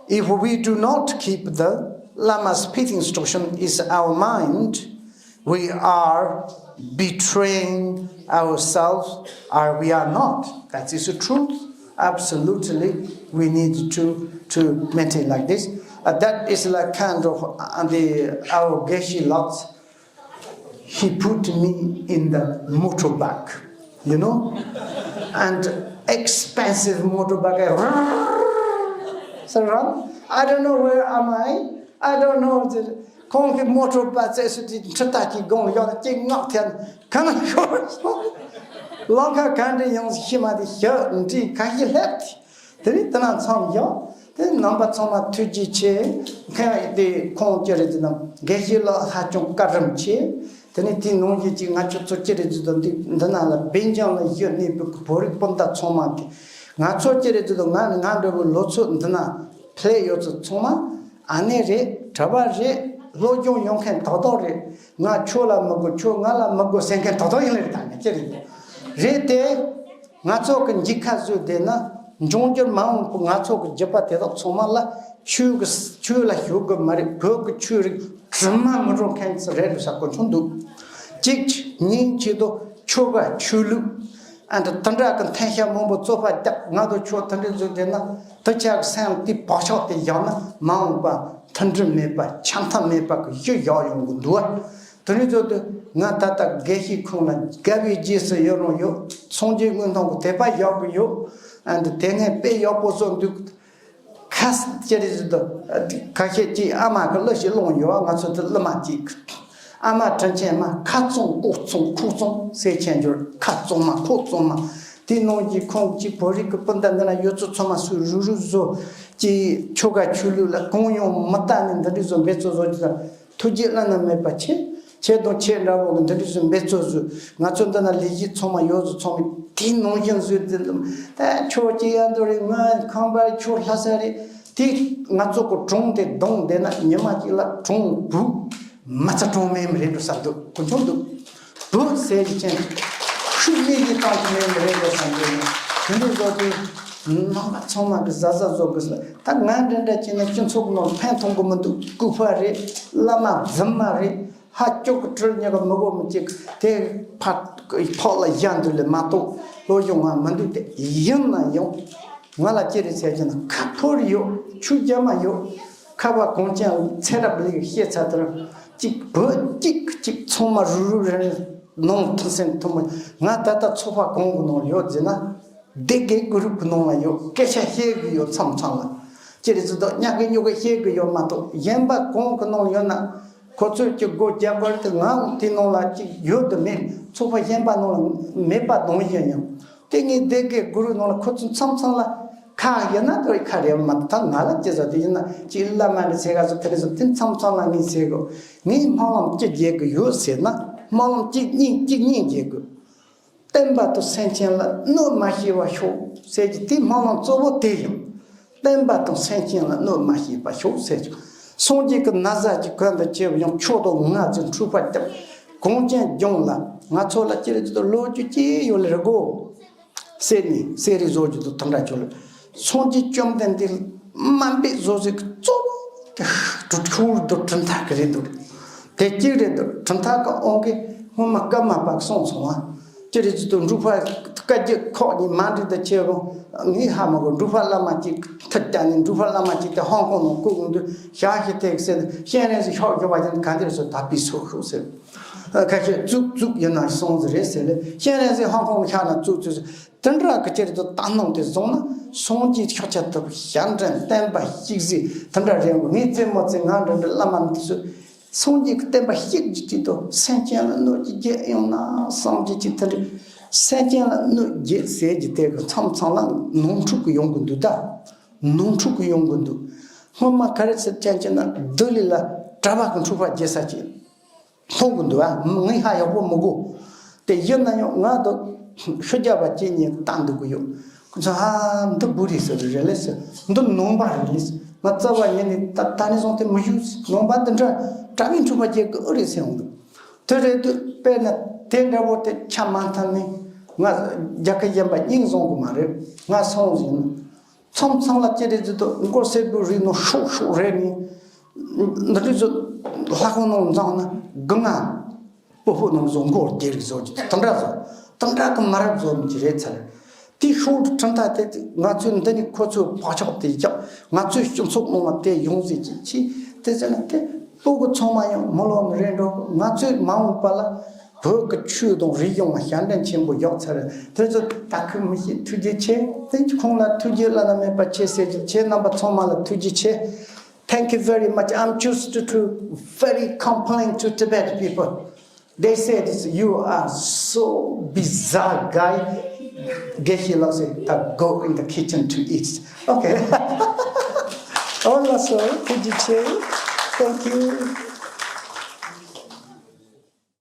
if we do not keep the Lama's spitting instruction is our mind, we are betraying ourselves or we are not. That is the truth. Absolutely, we need to, to maintain like this. Uh, that is like kind of uh, the our Geshe Lhotse. He put me in the motorbike, you know, and expensive motorbike. So run. I don't know where am I. I don't know. ཁོང་གི་མོ་ཊ་པ་ཙེ་སུ་དེ་ཁྲི་ལྟ་ཀྱི་དགོང་ཡོད་ཀྱི་ངག་ཐེན་ག་ན་ཤོར་སོང་། ལང་ཁ་ག་འདྲ་ཡོང་ཤི་མ་དེ་ཞག་འདྲི་ག་ཤི་སླེབས་ཏེ། དེ་ནས་དེ་ན་མཚམས་ཡང་དེ་རྣམ་པ་ཚང་མ་ཐུགས་རྗེ་ཆེ། མཁན་དེ་ཁོང་ཅི་རེད་ཟེར་ན་དགེ་བཤེས་ལགས་ཧ་ཅང་བཀའ་དྲིན་ཆེ། དེ་ནས་དེའི་ནང་བཞིན་གྱི་ང་ཚོ་ཚོ་ཅི་རེད་ཟེར་དུས་འདི་འདི་ན་ལ་བན་ཅང་ལ་བཞུགས་གནས་པའི་བོད་རིགས་སྤུན་ཟླ་ཚང་མ་གི་ང་ཚོ་ཅི་རེད་ཟེར་དུས་ང་ང་འདྲ་བོའི་ལོ་ཚོད་འདི་ན་ཕེབས་ཡོད་ཚོ་ཚང་མ་ཨ་ནེ་རེད། གྲྭ་པ་རེད། སློབ་སྦྱོང་ཡོང་མཁན་ཏག་ཏག་རེད། ང་ཁྱོད་ལ་མི་དགོས། ཁྱོད་ང་ལ་མི་དགོས་ཟེར་མཁན་ཏག་ཏག་ཡིན་ལེ་རེད། ད་ང་ཅི་རེད་རེད་དེ། ང་ཚོ་གི་འཇིགས་ཁ་བཟོས་བསྡད་ན་འབྱུང་འགྱུར་མ་འོངས་པའི་ང་ཚོ་གི་རྒྱུད་པ་དེ་དག་ཚང་མ་ལ་ཆོས་ཀྱི་ཆོས་ལ་ཞུགས་དགོས་མ་རེད། བོད་ཀྱི་ཆོས་རིག་དྲི་མ་མི་འགྲོ་མཁན་ཙི་རེད་འདུག་ས་གོ་ཆུང་འདུག་གཅིག་ཉིན་གཅིག་ཏུ་ཆོ་ག་ཆོས་ལུགས་ཨ་འདྲ་དེ་འདྲ་གི་མཐུན་ཤ་མང་པོ་རྩོད་པ་རྒྱག་ང་དང་ཁྱོད་དེ་འདྲ་བཟོས་བསྡད་ན་དེ་ཆ་གི་སེམས་དེ་བག་ཆགས་དེ་བཞག་ན་མ་འོངས་པ་མཐུན་སྒྲིལ་མེད་པ་འཆམ་མཐུན་མེད་པ་གི་གཞི་བཞག་ཡོང་གི་འདུག་བ། དེ་རིང་ཚོ་དུ་ང་ད་ལྟ་དགེ་བཤེས་ཁོང་ལ་དགའ་བའི་རྗེས་སུ་ཡི་རང་ཡོད། སངས་རྒྱས་དངོས་མཐོང་གི་དད་པ་བཞག་གི་ཡོད། ཨ་འདི་དེ་ནས་དཔེ་ཡག་པོ་བཟོ་འདུག་ཁ་ཅི་རེད་ཟེར་དུ་ཁ་ཤས་ཀྱིས་ཨ་མ་གི་གླུ་ཞིག་བླངས་ཡོད། ང་ཚོ་དུ་གླུ་མ་གཅིག་ཨ་མ་དྲིན་ཆེན་མ་ཁ་བཙོང་ལྐོག་བཙོང་ཁུག་བཙོང་ཟེར་མཁན་འབྱོར། ཁ་བཙོང་མ་ཁོག་བཙོང་མ། དེའི་ནང་གི་ཁོང་གི་བོད་རིགས་ཀྱི་སྤུན་ཟླ་འདི་ན་ཡོད་ཚོ་ཚང་མ་སུ་རུ་རུ་བཟོ་གི་ཆོ་ག་ཆོས་ལུགས་ལ་གང་ཡང་མི་ལྟ་ནས་འདི་འདྲ་བཟོ་འབད་རྩོལ་བཟོ་གི་ད། ཐུགས་རྗེ་བླ་ན་མེད་པ་ཆེ། ཁྱེད་དང་ཁྱེད་འདྲ་བོ་གི་འདི་འདྲ་ཞིག་འབད་རྩོལ་བཟོས། ང་ཚོ་འདི་ན་ལས་གཞི་ཚང་མ་ཡོད་ཚོ་ཚང་མས་དེའི་ནང་བཞིན་བཟོས་ཏེ་ད་ཁྱོད་ཀྱི་ཡ་འདོ་རེད། ང་ཁང་པ་ཁྱོད་ལྷ་ས་རེད། དེ་ང་ཚོ་གི་གྲོང་དེ་གདོང་བསྡད་ན་ཉི་མ་གཅིག་ལ་གྲོང་བུ་མ་ཚ་གྲོང་མེད་མི་རེད་འགྲོ་ས་འདུག་གོ་མཐོང་འདུག་བུ་ཟེར་གྱི་ཅན་ཤུགས་མེད་ཀྱི་སྟངས་ཀྱི་མེད་མི་རེད་འགྲོ་ས་འདུག་དེ་འདྲ་བཟོ་དུས་རྣམ་པ་ཚང་མ་གི་གཟབ་གཟབ་བཟོ་དགོས་ས། ད་ང་འདྲ་འདྲ་བྱས་ན་སྤྱི་ཚོགས་ནང་ཕན་ཐོགས་གི་མི་འདུག་ལྐུགས་པ་རེད། བླ་མ་རྫུན་མ་རེད། ཧ་ཅོག་གི་ཁྲིར་ཉག་གི་མི་གོ་མི་གཅིག་དེ་ཕར་ཕོག་ལ་བཞག་འདུག་ལས་མ་གཏོགས་སློབ་སྦྱོང་ང་མི་འདུག་དེ་ཡིན་ན་ཡང་ང་ལ་ཅི་རེད་ཟེར་གྱི་ན་ཁ་ཕོར་ཡོད། ཆུ་རྒྱ་མ་ཡོད། ཁ་བ་གངས་ཅན་ཚེ་རབས་ལས་བཤད་ཚར་དུས་གཅིག་བུ་གཅིག་གཅིག་ཚང་མ་རུ་རུ་རེ་རེ་ནང་ཐུན་སེམས་ཐུན་མོང་ང་ད་ལྟ་ཚོགས་པ་གང་གི་ནང་ཡོད་ཟེར་ན། སྡེ་དགེ་གུ་རུབ་ཀྱི་ནང་ལ་ཡོད། སྐད་ཆ་བཤད་གི་ཡོད། མཚམས་མཚམས་ལ་ཅི་རེད་ཟེར་དུས་ཉག་གི་ཉོག་གི་བཤད་གི་ཡོད་མ་གཏོགས་གཞན་པ་གང་གི་ནང་ཡོད་ན་ཁོ་ཚོས་ཀྱི་སྒོ་རྒྱག་པར་དུ་ང་དེ་ནང་ལ་ཅིག་ཡོད་དུ་མེད། ཚོགས་པ་གཞན་པ་ནང་ལ་མེད་པ་གདོང་བཞིན་ཡང་ དེ་ངའི་སྡེ་དགེ་གུ་རུ་ནང་ལ་ཁོ་ཚོ་མཚམས་མཚམས་ལ་ཁ་ཡིན་ན་དོ་ཁ་རེ་མ་ད་ང་ལ་ཅི་ཟ་དེ་ཡིན་ན་ཅི་བླ་མ་འདྲ་ཟེར་ག་ཟོ་དེ་རེ་ཟོ་དེ་མཚམས་མཚམས་ལ་ངས་ཟེར་གོ། ངས་སྨོན་ལམ་ཅི་རྒྱག་གི་ཡོད་ཟེར་ན། སྨོན་ལམ་གཅིག་གཉིས་གཅིག་གཉིས་རྒྱག་དགོས། བསྟན་པ་དང་སེམས་ཅན་ལ་གནོད་མ་བྱས་པར་ཤོག་ཟེར་གྱི་དེ་སྨོན་ལམ་གཙོ་བོ་དེ་ཡིན། བསྟན་པ་དང་སེམས་ཅན་ལ་གནོད་མ་བྱས་པར་ཤོག་ཟེར་གྱི། སངས་རྒྱས་ཀྱི་ན་བཟའ་གྱི་གོན་དུ་བྱས་པ་ཡང་མཆོག་ཏུ་ང་ཚོས་འཁྲུག་པ་བརྒྱབ། གངས་ཅན་ལྗོངས་ལ་ང་ཚོ་ལ་ཅི་རེད་ཅི་ཏུ་ལོ་རྒྱུས་ཅི་ཡོད་ལེ་རེད་གོ། སེ་ནི་སེ་རི་བཟོ་རྒྱུ་དུ་དང་འདྲ་ཆོ་ལེ། སངས་རྒྱས་བཅོམ་ལྡན་འདས་དམའ་འབེབས་བཟོ་ཟིག་གཙོ་བོ་དེ་ཁྲུ་ཁྲུ་དུ་གྲུབ་མཐའ་གི་རེད་འདུག་དེ་གཅིག་རེད་འདུག་གྲུབ་མཐའ་གི་དབང་གིས་སྔོན་མ་ཀརྨ་པ་གསུངས་སོང་བ། ཅི་རེད་ཅི་ཏུ་འབྲུག་པ་བཀའ་བརྒྱུད་ཁག་གཉིས་མ་འགྲིག་ད་ཆེ་བོ། ངས་ཧ་མ་གོ། འབྲུག་པ་བླ་མ་གཅིག་ཐུག་ཀྱང་ནི་འབྲུག་པ་བླ་མ་གཅིག་དེ་ཧོང་ཀོང་ནང་བསྐུར་འོང་དུས་ཞག་ཞིག་ཐེག་ཟེར་ནས་ཤེས་རན་ཟིག་ཤོག་རྒྱོབ་པ་ཡིན་ག་འདིར་སོ་ད་པི་སོ་ཤོག་ཟེར། ཁ་ཤས་བཙུགས་བཙུགས་ཡིན་ན་སོང་ཟེར་རེད་ཟེར་ལེ། ཤེས་རན་ཟིག་ཧོང་ཀོང་ཤག་ན་བཙུགས་བཙུགས་ཟེར། དེ་འདྲ་གི་ཅི་རེད་དོ་ད་སྣང་དེ་བཟུང་ན་སངས་རྒྱས་ཤཱཀྱ་ཐུབ་པ་ཞབས་འདྲེན་བསྟན་པ་གཅིག་ཟིག་དེ་འདྲ་རེད་འོ། ངའི་རྩེད་མོ་རྩེ་ང་འདྲ་འདྲ་བླ་མ་འདི་ཚོས་སངས་རྒྱས་ཀྱི་བསྟན་པ་གཅིག་གི་དཀྱིལ་དུ་སེམས་ཅན་ལ་གནོད་ཀྱི་རྒྱུ་ཡོང་ན་བསམ་གྱི་ཅི་དེ་འདྲ། སེམས་ཅན་ལ་གནོད་རྒྱུ་ཟེར་གྱི་དེ་གི་མཚམས་མཚམས་ལ་ནོར་འཁྲུལ་གི་ཡོང་གི་འདུག་ད་ནོར་འཁྲུལ་གི་ཡོང་གི་འདུག་སྔོན་མ་ག་རེ་ཟེར་ཅན་ཅི་ན་ལྡི་ལི་ལ་གྲྭ་པ་གི་འཁྲུག་པ་རྒྱག་ས་ཅིག་མཐོང་གི་འདུག་ཨ། ངས་ཧ་ཡག་པོ་མི་གོ། དེ་ཡིན་ན་ཡང་ང་དང་ཤུ་རྒྱ་པ་སྐྱེ་ཉེ་ལྟ་འདུག་གི་ཡོད། ཁོ་ཚོ་ཧ་འདི་བུ་རེད་ཟེར་རེད་ལེ་ཟེར། འདི་ནང་པ་རེད་ལེ་ཟེར། ང་རྩ་བ་ཉིད་ནས་ད་ད་ནས་བཟུང་སྟེ་མི་ཞུ་ཟེར། ནང་པ་འདི་འདྲ་གྲྭ་པའི་འཁྲུག་པ་རྒྱག་གི་ཨེ་རེད་ཟེར་འོང་འདུག་དེ་རེད་དུས་དཔེར་ན་དེ་འདྲ་བོ་དེ་ཆ་མ་མཐུན་ནས་ང་རྒྱལ་ཁ་གཞན་པ་སྙིང་བཟང་གི་མ་རེད། ང་སོང་ཟིན། མཚམས་མཚམས་ལ་ཅི་རེད་ཟེར་དུས་མགོ་སེར་པོའི་རིགས་ནང་ཤོག་ཤོག་རེད་ནི། འདི་རིགས་ཚོ་ལྷ་ཁང་ནང་འཛང་ན་སྒང་ང་སྤོ་ཕོ་ནང་བཟོ་མགོ་སྡེ་རིགས་བཟོ་རྒྱུ་དེ་འདྲ་བཟོ། དེ་འདྲ་གི་མ་རབས་བཟོ་མི་གི་རེད་ཚར། དེའི་ཤོག་གྲུབ་མཐའ་དེ་ང་ཚོའི་འདི་ནི་ཁོ་ཚོའི་བག་ཆགས་དེ་བཞག་ང་ཚོའི་སྤྱི་ཚོགས་ནང་ལ་དེ་ཡོང་ཟེར་གྱི་ཆེ། དེ་ཟེར་ན་དེ་སྤོ་གི་ཚང་མ་ཡང་མི་ལོ་མི་རེ་འགྲོ་ང་ཚོའི་མ་འོངས་པ་ལ། བོད་ཀྱི་ཆོས་དང་རིག་གཞུང་ལ་ཞབས་འདྲེན་ཆེན་པོ་ཡོད་ཚར། དེ་ཚོ་ད་ཁུ་མི་ཤེས། ཐུགས་རྗེ་ཆེ། དེ་ཁོང་ལ་ཐུགས་རྗེ་བླ་ན་མེད་པ་ཆེ་ཟེར་གྱི། ཁྱེད་རྣམ་པ་ཚང་མ་ལ་ཐུགས་རྗེ་ཆེ། Thank you very much. I'm just to, to very complain to Tibet people. They said you are so bizarre guy. དགེ་བཤེས་ལགས་སེ་ད་go in the kitchen to eat. Okay. ཨོ་ལགས་སོ་ཐུགས་རྗེ་ཆེ། Thank you.